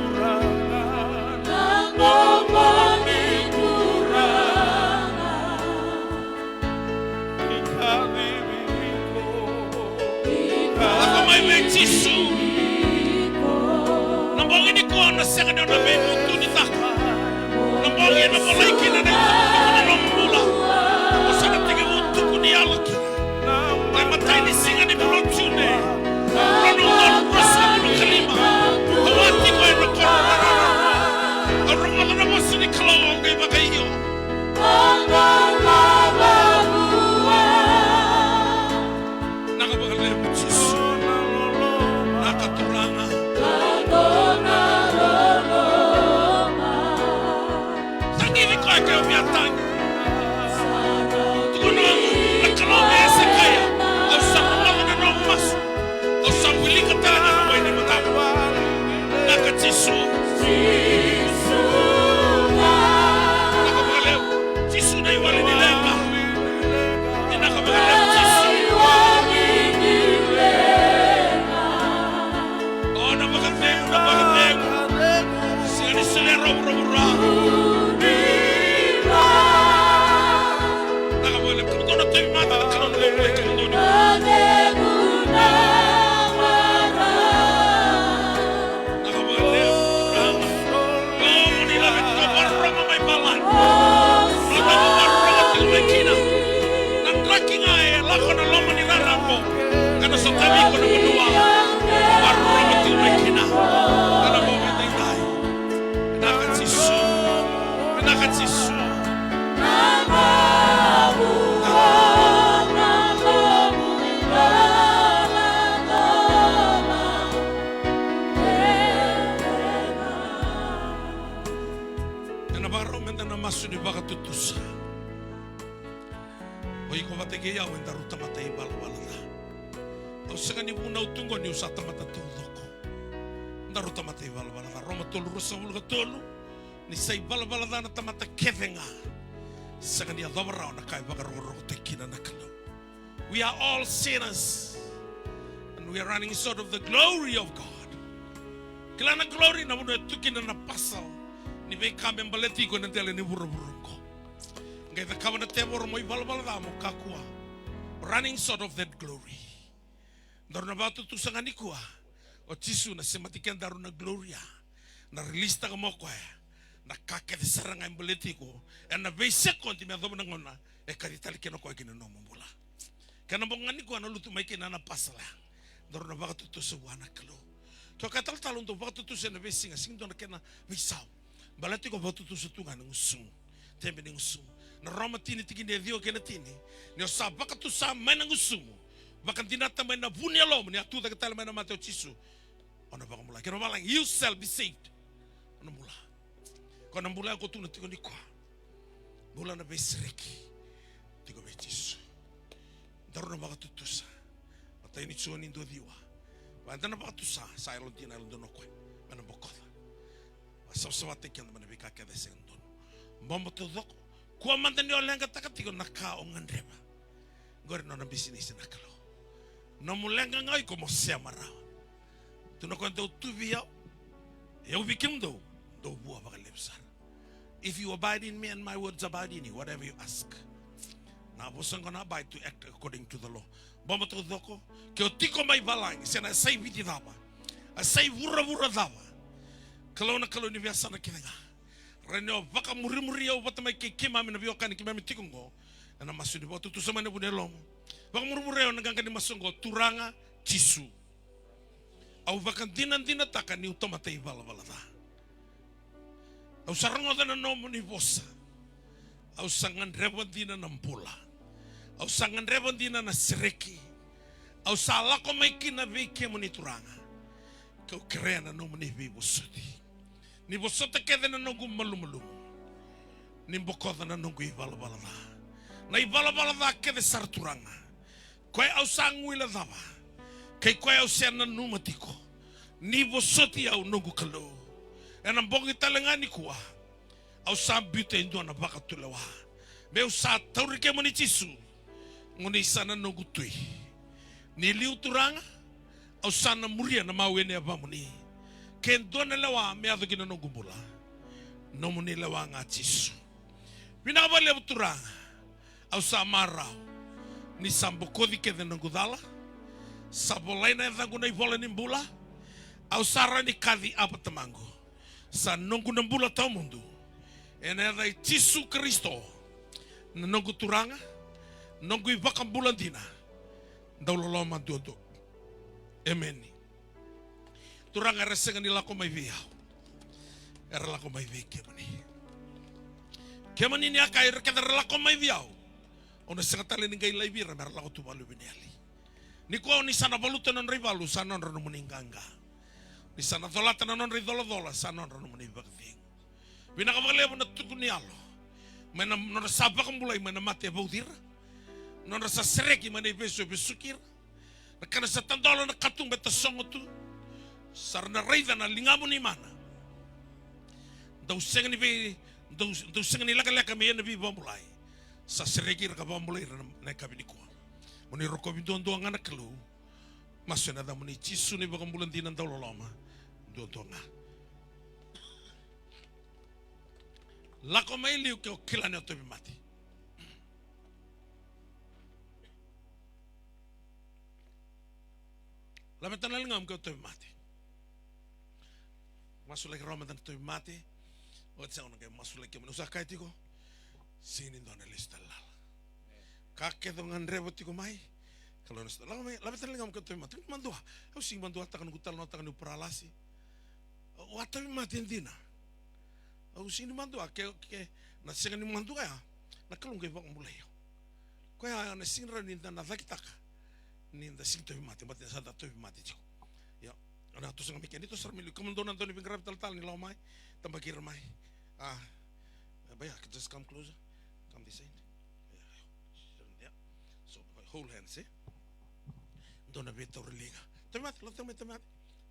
Turaga, na loma ni Turaga. Lako mai vei Jisu. Na bogi nikua na sega ni o na veivutunitaka. Na bogi ena volai kina na itukutuku ni nomu bula. O sa na tekivu tuku ni yalo kina. Na imatai ni siga ni vula o June. Rua na udolu ruasagavulu ka lima. Au a tiko ena koro raraba. Au rogoca na vosa ni Kalou au qai vakaio. Naka vakalevu Jisu. Naka Turaga. Tagici koya ke o via tagi. Tukuna na Kalou vei Esekaia, au sa rogoca na nomu masu. Au sa wilika tale na wai ni mataka. Naka Jisu. Naka vakalevu. Jisu na iwali ni leqa. Ni naka vakalevu Jisu. Iko na vanua. Vakarorogo tiko mai kina. Ena bogi edaidai. Vinaka Jisu. Vinaka Jisu. Ena vakarau meda na masu ni vakatutusa. O iko vata kei au edaru tamata ivalavala ca. Au sega ni vunau tu qo niu sa tamata taucoko. Daru tamata ivalavala ca. Roma tolu ruasagavulu ka tolu. Ni sa ivalavala ca na tamata kece ga, sega ni yacova rawa na ka e vakarokorokotaki kina na Kalou. We are all sinners. And we are running short of the glory of God. Kila na glory na vanua e tu kina na parcel ni veika me baleti iko ena dela ni vuravura oqo. Qai cakava na tevoro mo ivalavala ca mo kakua. Running short of that glory. Daru na vakatutusa ga nikua. O Jisu na semati kedaru na gloria. Na release taka mo koya na ka kece sara ga e baleti iko ena veisekodi me yacova na gauna e kaci tale kina o koya ki na nomu bula. Kena bogi ga nikua na lutu mai kina na parcel ya. Daru na vakatutusa vua na Kalou. Ke o kaya talatala, au dau vakatutusa ena veisiga, sega ni dua na kena veisau. Baleta iko vakatutusa tu ga na gusumu. Tebe ni gusumu. Na Roma tini tikina e ciwa kei na tini. Ni o sa vakatusa mai na gusumu, vakadinata mai na vu ni yalomu ni a tu cake tale mai na mate o Jisu, o na vakabulai. Kena valagi, you shall be saved. O na bula. Ko na bula ko tukuna tiko nikua. Bula na veisereki tiko vei Jisu. Daru na vakatutusa. Matai ni Joni dua ciwa. Vaka eda na vakatusa, sa yalodina, yalododonu o koya me na bokoca. Vakasavasavataki keda mai na veika kece e sega ni dodonu. Bobo taucoko. Kua mada ni o leqataka tiko na ka o gadreva. Qori na nona bisinisi na Kalou. Nomu leqa ga o iko mo sema rawa. Tukuna o koya, dou tu vei au, o au vei kemudou, dou vua vakalevu sara. If you abide in me and my words abide in you, whatever you ask. Na vosa qo na abide, to act according to the law. Bobo taucoko, ke o tiko mai valagi, se na yasai Viti cava, yasai vuravura cava, Kalou na Kalou ni veiyasana kece ga. Rawa ni o vakamurimuri au vata mai kei keimami na veiwekani keimami tiko qo. Ena masu ni vakatutusa mai na vu ni yalomu. Vakamurimuri au ena qaqa ni masu qo, Turaga Jisu. Au vakadinadinataka niu tamata ivalavala ca. Au sa rogoca na nomuni vosa. Au sa gadreva dina na bula. Au sa gadreva dina na sereki. Au sa lako mai kina vei kemuni Turaga. Kau kerea na nomuni veivosoti. Ni vosota kece na noqu malumalumu. Ni bokoca na noqu ivalavala ca. Na ivalavala ca kece sara Turaga. Koya au sa guilecava, kei koya au se nanuma tiko. Ni vosoti au noqu Kalou. Ena bogi tale ga nikua, au sa biuta e dua na vakatulewa. Meu sa tauri kemuni Jisu. Mo ni sa na noqu tui. Ni liu Turaga, au sa na muria na mawe ni yavamuni. Ke dua na lewa me yaco ki na noqu bula, nomuni lewa ga Jisu. Vinaka vakalevu Turaga. Au sa marau ni sa bokoci kece na noqu cala. Sa volai na yacaqu na ivola ni bula. Au sa rawa ni kaci Aba Tamaqu. Sa noqu na bula tawamudu. Ena yaca i Jisu Karisito, na noqu Turaga, noqu iVakabula dina, dauloloma duadua. Emeni. Turaga, era sega ni lako mai vei au, era lako mai vei kemuni. Kemuni ni a kaya, ira kece era lako mai vei au, au na sega tale ni qai laivi ira me ra lako tu vakaluveniyali. Nikua ni sa na valuta na nodra ivalu, sa nodra nomuni qaqa. Ni sa na colata na nodra icolacola, sa nodra nomuni vakacegu. Vinaka vakalevu na tuku ni yalo mai na nodra sa vakabulai mai na mate e vauci ira, nodra sa sereki mai na ivesu e vesuki ira, na ka na sa tadola na katuba e tasogo tu. Sa ra na raica na ligamuni mana. Dau sega ni vei, dau, dau sega ni lekaleka me ia na veivakabulai. Sa sereki ira ka vakabulai ira na, na yakavi nikua. Mo ni rokovi duadua ga na Kalou. Masu ena yacamuni Jisu na iVakabula dina dauloloma duadua ga. Lako mai liu ke o kila ni o tauvimate. Laveta na ligamu ke o tauvimate. Masulaki rawa mada na tauvimate. Oti sega na qai masulaki kemuni. Au sa kaya tiko, sega ni dua na lesu tale lala. Ka kece o gadreva tiko mai, Kalou na sota. Lako mai, laveta na ligamu ke o tauvimate. Kua ni madua. Au sega ni maduataka noqu talanoataka niu paralasi. Au a tauvimate dina. Au sega ni madua, ke, ke na sega ni madua ya, na Kalou qai vakabulai au. Koya na sega ni rawa ni da na cakitaka ni da sega ni tauvimate, baleta ni sa da tauvimate tiko. Ia, o na toso ga mai kea, ni toso sara mai liu, kemudou na dau ni veiqaravi talatala ni lako mai, tabaki ira mai. A, but yeah, just come closer. Come this side. Yeah, yeah. So, hold hands, e? Dou na veitauri liga. Tauvimate, lako tale mai tauvimate.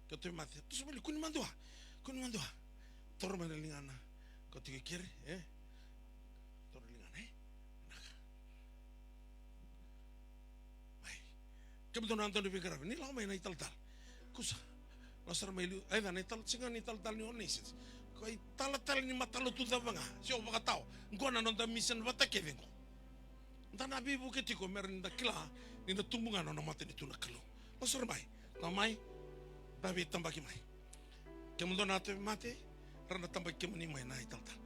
Ke o tauvimate, toso mai liu, kua ni madua. Kua ni madua. Taura mai na ligana. Ko tiko i keri, e? Taura na ligana, e? Vinaka. Mai. Kemudou na dau ni veiqaravi, ni lako mai na italatala. Kusa. Lako sara mai liu, e, na italatala, sega ni italatala ni All Nations. Ko italatala ni matalotu cava ga, se o vakatawa. Qo na noda mission vata kece qo. Da na veivuke tiko me rawa ni da kila ni da tubu ga na nona matanitu na Kalou. Lako sara mai, lako mai, da veitabaki mai. Kemudou na tauvimate, ra na tabaki kemuni mai na italatala.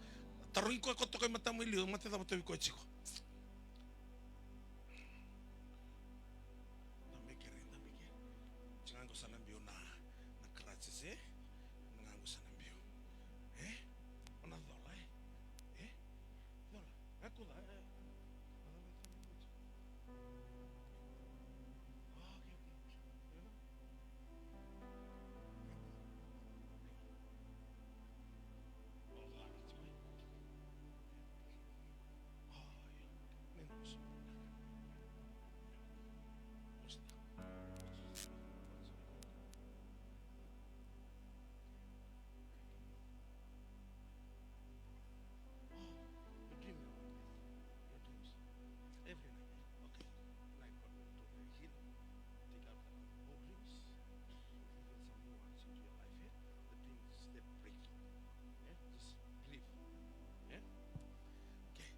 Tarogi koya ko toka i matamu e liu, mate cava tauvi koya tiko. Da beke re, da beke. Tiko ga qo sa na biu na, na crutches, e? Ga qo sa na biu. E? O na cola, e? E? Cola. E kuca, e? Oh, your dream, your dreams. Every night. Okay. Night God will totally heal. Take out the old dreams. Reveal some new ones into your life, eh? The dreams, they break. Eh? Just believe. Eh? Okay.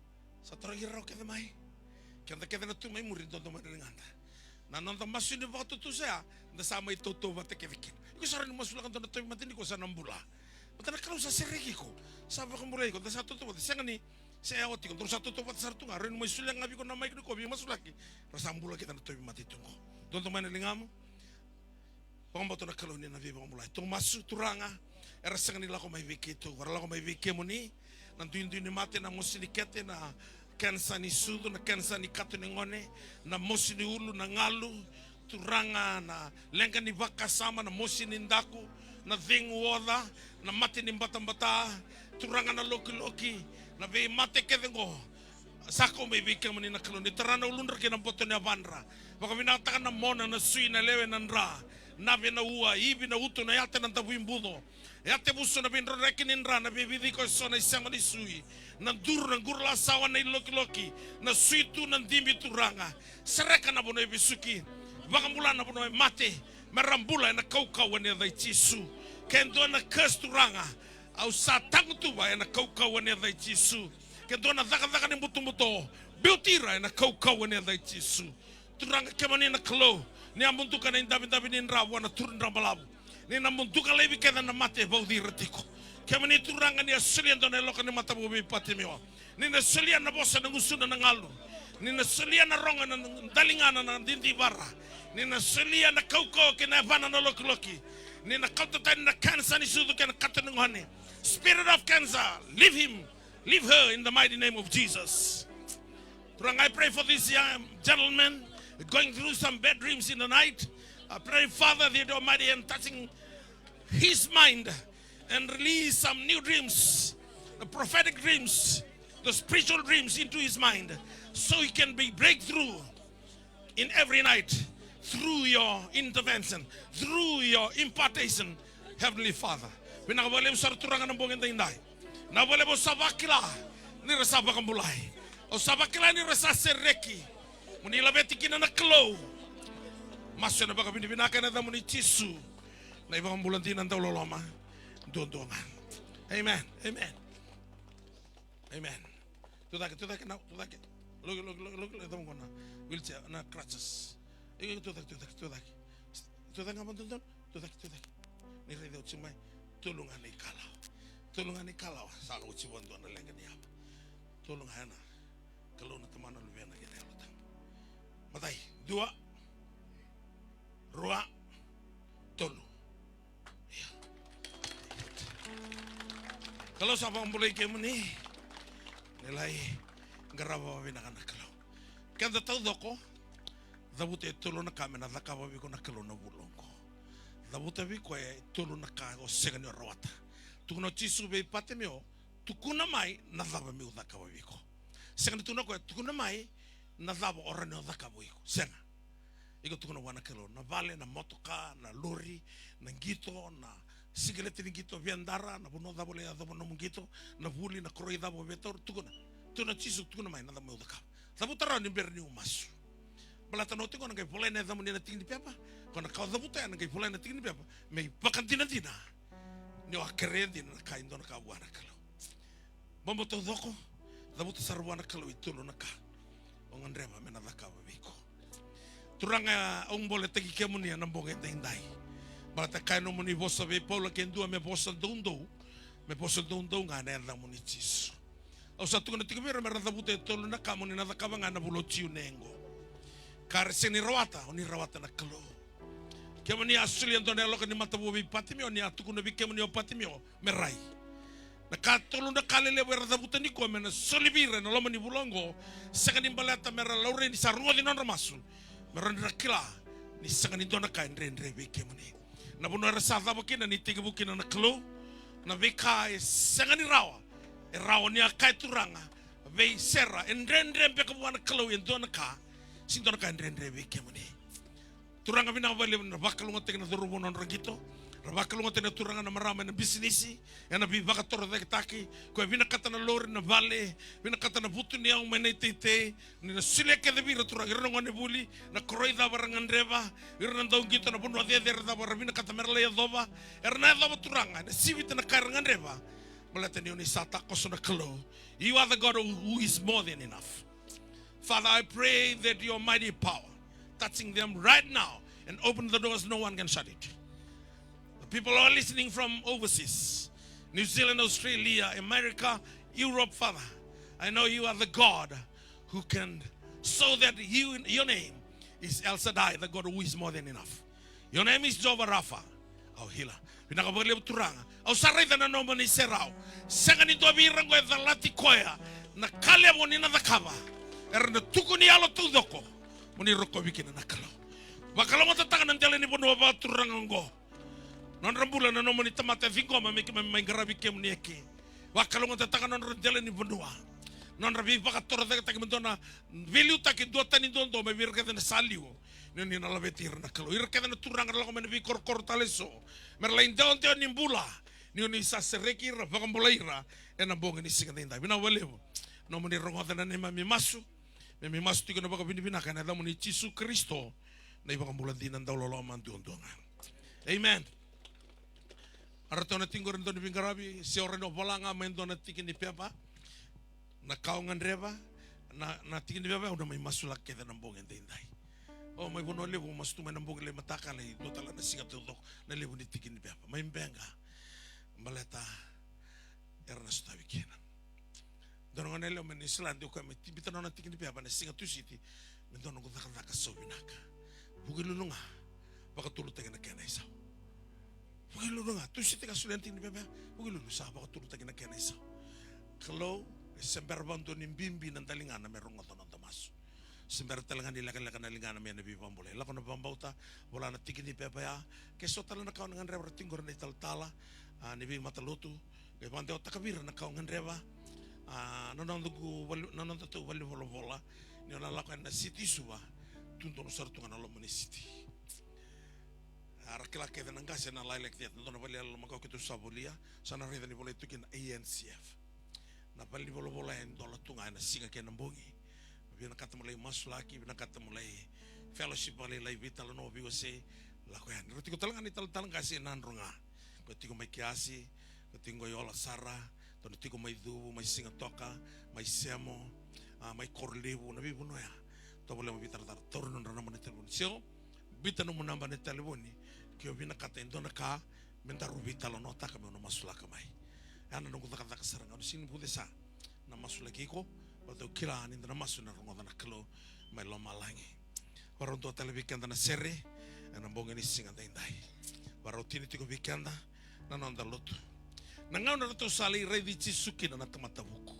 Sa tarogi rau kece mai. Keda kece na tu mai muri, dodo mai na ligada. Na noda masu ni vakatutusa ya, da sa mai tautauvata kece kina. Iko sa rawa ni masulaka dua na tauvimate ni ko sa na bula. Baleta na Kalou sa sereki iko. Sa vakabulai iko, da sa tautauvata, sega ni se yawa tiko, da sa tautauvata sara tu ga, rawa ni mai solia ga vei iko na maiki ni ko veimasulaki. Ra sa bula kece na tauvimate tu qo. Dodo mai na ligamu. Vakabauta na Kalou ni na veivakabulai. Tou masu, Turaga, era sega ni lako mai vei keitou, era lako mai vei kemuni. Na duidui ni mate, na mosi ni kete, na kenisa ni sucu, na kenisa ni kato ni gone, na mosi ni ulu, na galu, Turaga, na leqa ni vakasama, na mosi ni daku, na cegu oca, na mate ni batabata, Turaga, na lokiloki, na veimate kece qo. Sa kau mai vei kemuni na Kalou, ni tara na uludra kei na boto ni yavadra. Vakavinakataka na mona, na sui, na lewe, na dra, na ve, na ua, ivi, na uto, na yate, na davuibuco, yate vuso, na veidroreke ni dra, na veivici ko eso, na isema ni sui, na duru, na qurulasawa, na ilokiloki, na sui tu, na dibi, Turaga. Sereka na vanua e vesuki, vakabula na vanua e mate, me ra bula ena kaukauwa ni yaca i Jisu. Ke dua na curse, Turaga, au sa tagutuva ena kaukauwa ni yaca i Jisu. Ke dua na cakacaka ni butobuto, biuti ira ena kaukauwa ni yaca i Jisu. Turaga, kemuni na Kalou, ni a muduka na idavidavi ni dra vua na turu ni dra balavu. Ni na muduka laivi kece na mate e vauci ira tiko. Kemuni, Turaga, ni a solia e dua na yaloka ni matavuvu vei Patimio. Ni na solia na vosa na gusuna na galu. Ni na solia na rogo na daligana na didivara. Ni na solia na kaukauwa kei na yavana na lokiloki. Ni na kauta tani na kenisa ni sucu kei na kato ni gone. Spirit of cancer, leave him. Leave her in the mighty name of Jesus. Turaga, I pray for this young gentleman going through some bad dreams in the night. I pray, Father, the Almighty, and touching his mind and release some new dreams, the prophetic dreams, the spiritual dreams into his mind, so he can be breakthrough in every night through your intervention, through your impartation, Heavenly Father. Vinaka vakalevu sara, Turaga, na bogi edaidai. Na vakalevu au sa vakila ni ra sa vakabulai. Au sa vakila ni ra sa sereki. Mo ni laveti kina na Kalou. Masu ena vakavinavinaka ena yacamuni Jisu, na iVakabula dina, dauloloma duadua ga. Amen. Amen. Amen. Tucake, tucake, nau, tucake. Loki, loki, loki, loki, loki, tamo qo na wheelchair, na crutches. Io, io, tucake, tucake, tucake. Tucake ga vakadodonu, tucake, tucake. Ni raici au tiko mai. Tolu ga na ikalawa. Tolu ga na ikalawa. Sa na oti vakadua na leqa ni yava. Tolu ga ya na Kalou, na Tamana, Luvena kei na Yalo Tabu. Matai, dua. rua, tolu. Ia. Kalou sa vakabulai kemuni. Ni lai qarava vinaka na Kalou. Keda taucoko, cavuta e tolu na ka me na cakava vei iko na Kalou na vula oqo. Cavuta vei koya e tolu na ka o sega ni o rawata. Tukuna o Jisu vei Patimeo, tukuna mai na cava meu cakava vei iko. Sega ni tukuna o koya, tukuna mai na cava o rawa ni o cakava vei iko. Sega. Iko tukuna vua na Kalou, na vale, na motoka, na lori, na qito, na sikileti ni qito, viadara, na vanua cava o lai yacova nomu qito, na vuli, na koroi cava o via taura, tukuna. Tukuna o Jisu, tukuna mai na cava meu cakava. Cavuta rawa ni bera niu masu. Baleta na oti qo na qai volai na yacamuni ena tiki ni pepa. Ko na ka o cavuta ya na qai volai na tiki ni pepa. Me ivakadinadina ni o a kerea dina na ka e dua na ka vua na Kalou. Bobo taucoko, cavuta sara vua na Kalou e tolu na ka o gadreva me na cakava vei iko. Turaga, au boletaki kemuni ena bogi edaidai. Baleta kaya nomuni vosa vei Paula, ke dua me vosa doudou, me vosa doudou ga ena yacamuni Jisu. Au sa tukuna tiko vei ira me ra cavuta e tolu na ka mo ni na cakava ga ena vula o Jiune qo. Ka ra sega ni rawata, o ni rawata na Kalou. Kemuni a solia e dua na yaloka ni matavu vei Patimio, ni a tukuna vei kemuni o Patimio me rai. Na ka tolu na ka lelevu era cavuta nikua me na soli vei ira ena loma ni vula oqo, sega ni baleta me ra laurai ni sa rogoci nodra masu, me rawa ni ra kila ni sega ni dua na ka e dredre vei kemuni. Na vanua era sa cava kina ni tekivu kina na Kalou, na veika e sega ni rawa, e rawa ni a kaya Turaga vei Sera, e dredre beka vua na Kalou e dua na ka, sega ni dua na ka e dredre vei kemuni. Turaga, vinaka vakalevu ni ra vakalougatataki na cauravou na nodra qito, ra vakalougatataki na turaga na marama ena bisinisi, ena veivakatorocaketaki, koya vinakata na lori, na vale, vinakata na vutuniyau mai na iteitei, ni na solia kece vei ira Turaga, ira na gonevuli, na koroi cava ra gadreva, ira na dauqito, na vanua cecere cava ra vinakata me ra lai yacova, era na yacova Turaga, ena sivita na ka era gadreva, baleta ni o ni sa takoso na Kalou. You are the God who, who is more than enough. Father, I pray that your mighty power touching them right now and open the doors no one can shut it. The people are listening from overseas, New Zealand, Australia, America, Europe, Father. I know you are the God who can, so that you, your name is El Shaddai, the God who is more than enough. Your name is Jehovah Rapha, our healer. Vinaka vakalevu Turaga. Au sa raica na nomuni serau. Sega ni dua vei ira qo e calati koya na ka levu ni na cakava. Era na tukuni yalo taucoko mo ni rokovi kina na Kalou. Vakalougatataka na dela ni vanua vakaturaga oqo. Nodra bula na nomuni tamata e ciqoma me keimami mai qaravi kemuni eke. Vakalougatataka nodra dela ni vanua. Nodra veivakatorocaketaki me dua na veiliutaki duatani duadua mai vei ira kece na sa liu. Ni oni na laveti ira na Kalou. Ira kece na turaga ra lako mai na veikorokoro tale eso. Me ra lai dewadewa ni bula. Ni oni sa sereki ira, vakabulai ira. Ena bogi ni siga daidai. Vinaka vakalevu. Nomuni rogoca na neimami masu. Me mi masu tiko na vakavinavinaka ena yacamuni Jisu Karisito, na iVakabula dina dauloloma duadua ga. Amen. Aratou na tiko qori dau ni veiqaravi, se o rawa ni o vola ga mai dua na tiki ni pepa. Na ka o gadreva, na, na tiki ni pepa, au na mai masulaka kece na bogi edaidai. O mai Vanua Levu, masu tu mai na bogi lai mataka, lai dua tale na siga taucoko, na levu ni tiki ni pepa. Mai Beqa, baleta era na sotavi kina. Dua na gone yalewa mai Niusiladi, o koya me ti-, biuta na nona tiki ni pepa ena siga Tusiti, me dua noqu cakacaka sau vinaka. Vukelulu ga, vakatulutaki na kena isau. Vukelulu ga, Tusiti ga solia na tiki ni pepa, vukelulu sa vakatulutaki na kena isau. Kalou, e se bera vakadua ni bibi na daligana me rogoca na noda masu. Se bera tale ga ni lekaleka na ligana mai na veivakabulai. Lako na vakabauta, vola na tiki ni pepa ya. Ke so tale na ka o na gadreva, ra tiko qori na italatala, a, ni veimatalotu. Qai vakadewataka vei ira na ka o gadreva. A, na nodatou vale, na nodatou valenivolavola. Ni o na lako ena siti i Suva, tu donu sara tu ga na loma ni siti. A, ra kila kece na qase na Lilac Theatre, dua na valenivolavola makawa keitou sa volia, sa na raica ni volai tu kina A N C F. Na valenivolavola e dola tu ga ena siga kei na bogi. Vinakata mo lai masulaki, vinakata mo lai fellowship vakalailai, veitalanoa, veiwasei, lako yani. Ra tiko tale ga na italatala qase e Nadroga. Ko tiko mai Kiasi, ko tiko qo i Olasara, ko tiko mai Cuvu, mai Sigatoka, mai Semo, a, mai Korolevu, na veivanua ya. Tovolea mo veitaratara, taura nodra naba ni talevoni. Se o biuta nomu naba ni talevoni, ke o vinakata e dua na ka, me daru veitalanoataka, meu na masulaka mai. Ya na noqu cakacaka sara ga, au na sega ni vucesa na masulaki iko, baleta au kila ni da na masu na rogoca na Kalou mai lomalagi. Varau dua tale vei keda na sere, ena bogi ni siga daidai. Vakarautaki tiko vei keda na noda lotu. Na gauna ratou sa lai raici Jisu kina na tamata vuku,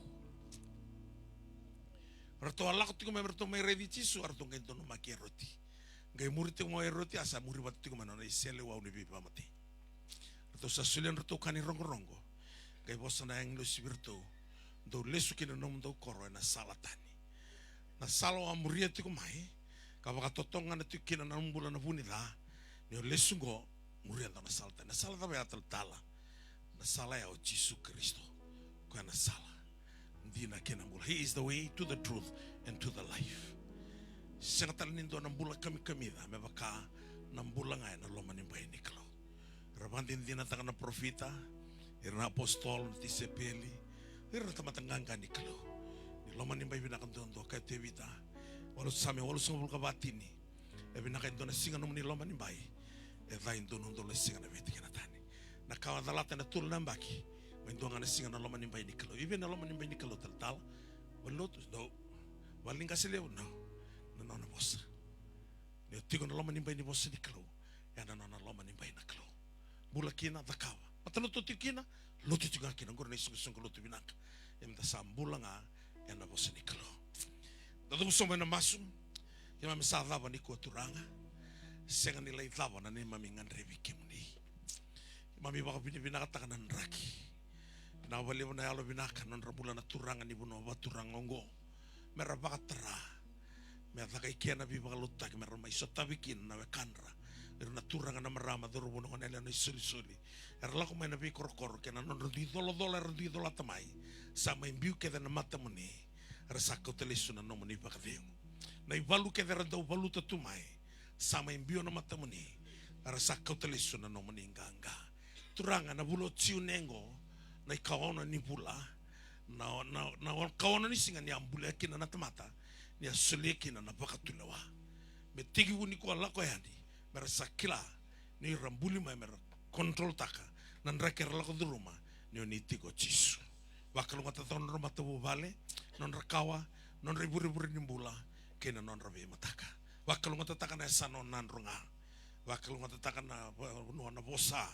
ratou a lako tiko mai me ratou mai raici Jisu, a ratou qai donumaki Eroti. Qai muri tiko mai Eroti, a sa muri vata tiko mai na nona iseleiwau ni veivakamatei. Ratou sa solia na nodratou ka ni rogorogo. Qai vosa na agilosi vei iratou: Dou lesu ki na nomudou koro ena sala tani. Na sala o a muria tiko mai, ka vakatotogana tiko kina na nomu bula na vu ni ca, ni o lesu qo, muria e dua na sala tani. Na sala cava ya, talatala? Na sala ya o Jisu Karisito. Koya na sala, dina kei na bula. He is the way to the truth and to the life. Sega tale ni dua na bula kamikamica me vaka na bula ga ena loma ni bai ni Kalou. Era vakadinadinataka na parofita, ira na apositolo, na tisaipeli, ira na tamata qaqa ni Kalou. Ni loma ni bai vinaka duadua, kaya o Tevita, walu, Same walusagavulu ka va, tini. E vinaka e dua na siga nomuni loma ni bai, e ca e dua na udolu na siga na veitikina tani. Na ka o a calata ena tolu na yabaki, mai dua ga na siga na loma ni bai ni Kalou. I vei na loma ni bai ni Kalou, talatala? Valenilotu? No. Vale ni qase levu? No. Na nona vosa. Ni o tiko na loma ni bai ni vosa ni Kalou, ena nona loma ni bai na Kalou. Bula kina, cakava. Matalotu tiko kina, lotu tiko ga kina. Oqori na isoqosoqo lotu vinaka. Ia meda sa bula ga ena vosa ni Kalou. Da cuva sobu ena masu. Keimami sa cava nikua, Turaga? Sega ni lai cava na neimami gadrevi kemuni. Keimami vakavinavinakataka na draki. Vinaka vakalevu na yalo vinaka, nodra bula na turaga ni vanua vakaturaga oqo, me ra vakatara, me caka i kea na veivakalotutaki, me ra mai sotavi kina na wekadra, ira na turaga, na marama, cauravou, na goneyalewa, na isolisoli, era lako mai na veikorokoro kei na nodra dui colacola era dui colata mai. Sa mai biu kece na matamuni, era sa kauta lesu na nomuni vakacegu. Na ivalu kece era dau valuta tu mai, sa mai biu na matamuni, era sa kauta lesu na nomuni qaqa. Turaga, na vula o Jiune qo, na ikaono ni vula, na, na, na kaono ni siga ni a bulia kina na tamata, ni a solia kina na vakatulewa. Me tekivu nikua lako yani, me ra sa kila ni ra buli mai, me ra controltaka na draki era lako curuma, ni o ni tiko, Jisu. Vakalougatataka nodra matavuvale, nodra kawa, nodra ivurevure ni bula, kei na nodra veimataka. Vakalougatataka na yasana o Nadroga. Vakalougatataka na va-, vanua na Vosa.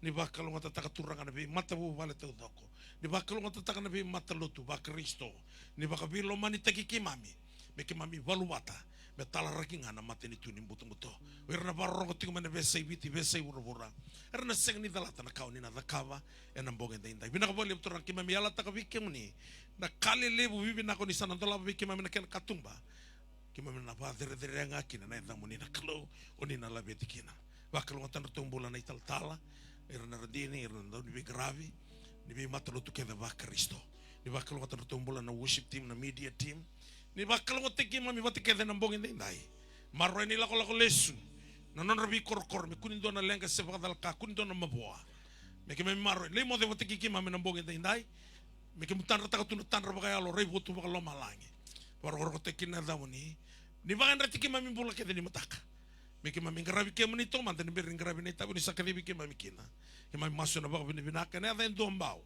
Ni vakalougatataka, Turaga, na veimatavuvale taucoko. Ni vakalougatataka na veimatalotu vaKarisito. Ni vakaveilomanitaki keimami, me keimami valu vata, me talaraki ga na matanitu ni butobuto. O ira na vakarorogo tiko mai na veiyasai Viti, veiyasai vuravura, era na sega ni calata na ka o ni na cakava ena bogi edaidai. Vinaka vakalevu, Turaga, keimami yalataka vei kemuni na ka lelevu vivinaka o ni sa na dolava vei keimami na kena katuba. Keimami na vakacerecerea ga kina na yacamuni na Kalou, o ni na laveti kina. Vakalougatataka nodratou bula na italatala, ira na radini, ira na dauniveiqaravi, ni veimatalotu kece vaKarisito. Ni vakalougatataka nodratou bula na worship team, na media team. Ni vakalougatataki keimami vata kece na bogi edaidai. Maroroi na ilakolako lesu, na nodra veikorokoro, me kua ni dua na leqa se vakacalaka, kua ni dua na mavoa. Me keimami maroroi, lai moce vata kei keimami na bogi edaidai. Me keimami tadrataka tu na tadra vakayalo, raivotu vakalomalagi. Vakarokorokotaki kina na yacamuni. Ni vakayadrati keimami bula kece ni mataka. Me keimami qaravi kemuni taumada ni bera ni qaravi na itavi o ni sa kacivi keimami kina. Keimami masu ena vakavinavinaka ena yaca e duabau,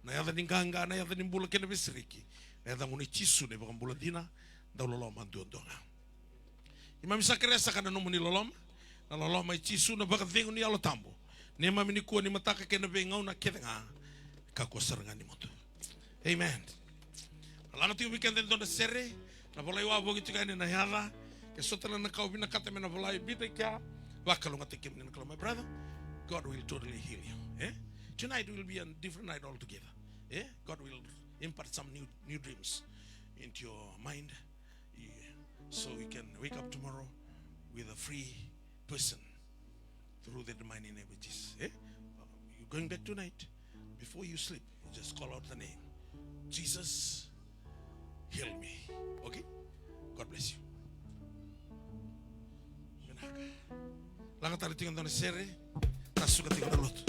na yaca ni qaqa, na yaca ni bula kei na veisereki, na yacamuni Jisu na iVakabula dina, dauloloma duadua ga. Keimami sa kerea saka na nomuni loloma, na loloma i Jisu, na vakacegu ni Yalo Tabu, neimami nikua, ni mataka kei na veigauna kece ga. Kakua sara ga ni mudu. Amen. Laga tiko vei keda e dua na sere, na volai wavoki tiko yani na yaca. Ke so tale na ka o vinakata me na volai, biuta i kea, vakalougatataki kemuni na Kalou, my brother. God will totally heal you. Eh? Tonight will be a different night altogether. Eh? God will impart some new, new dreams into your mind. Yeah. So you can wake up tomorrow with a free person through the mighty name of Jesus. Eh? You're going back tonight. Before you sleep, you just call out the name. Jesus, heal me. Okay? God bless you. Vinaka. Laga tale tiko e dua na sere, tasuka tiko na lotu.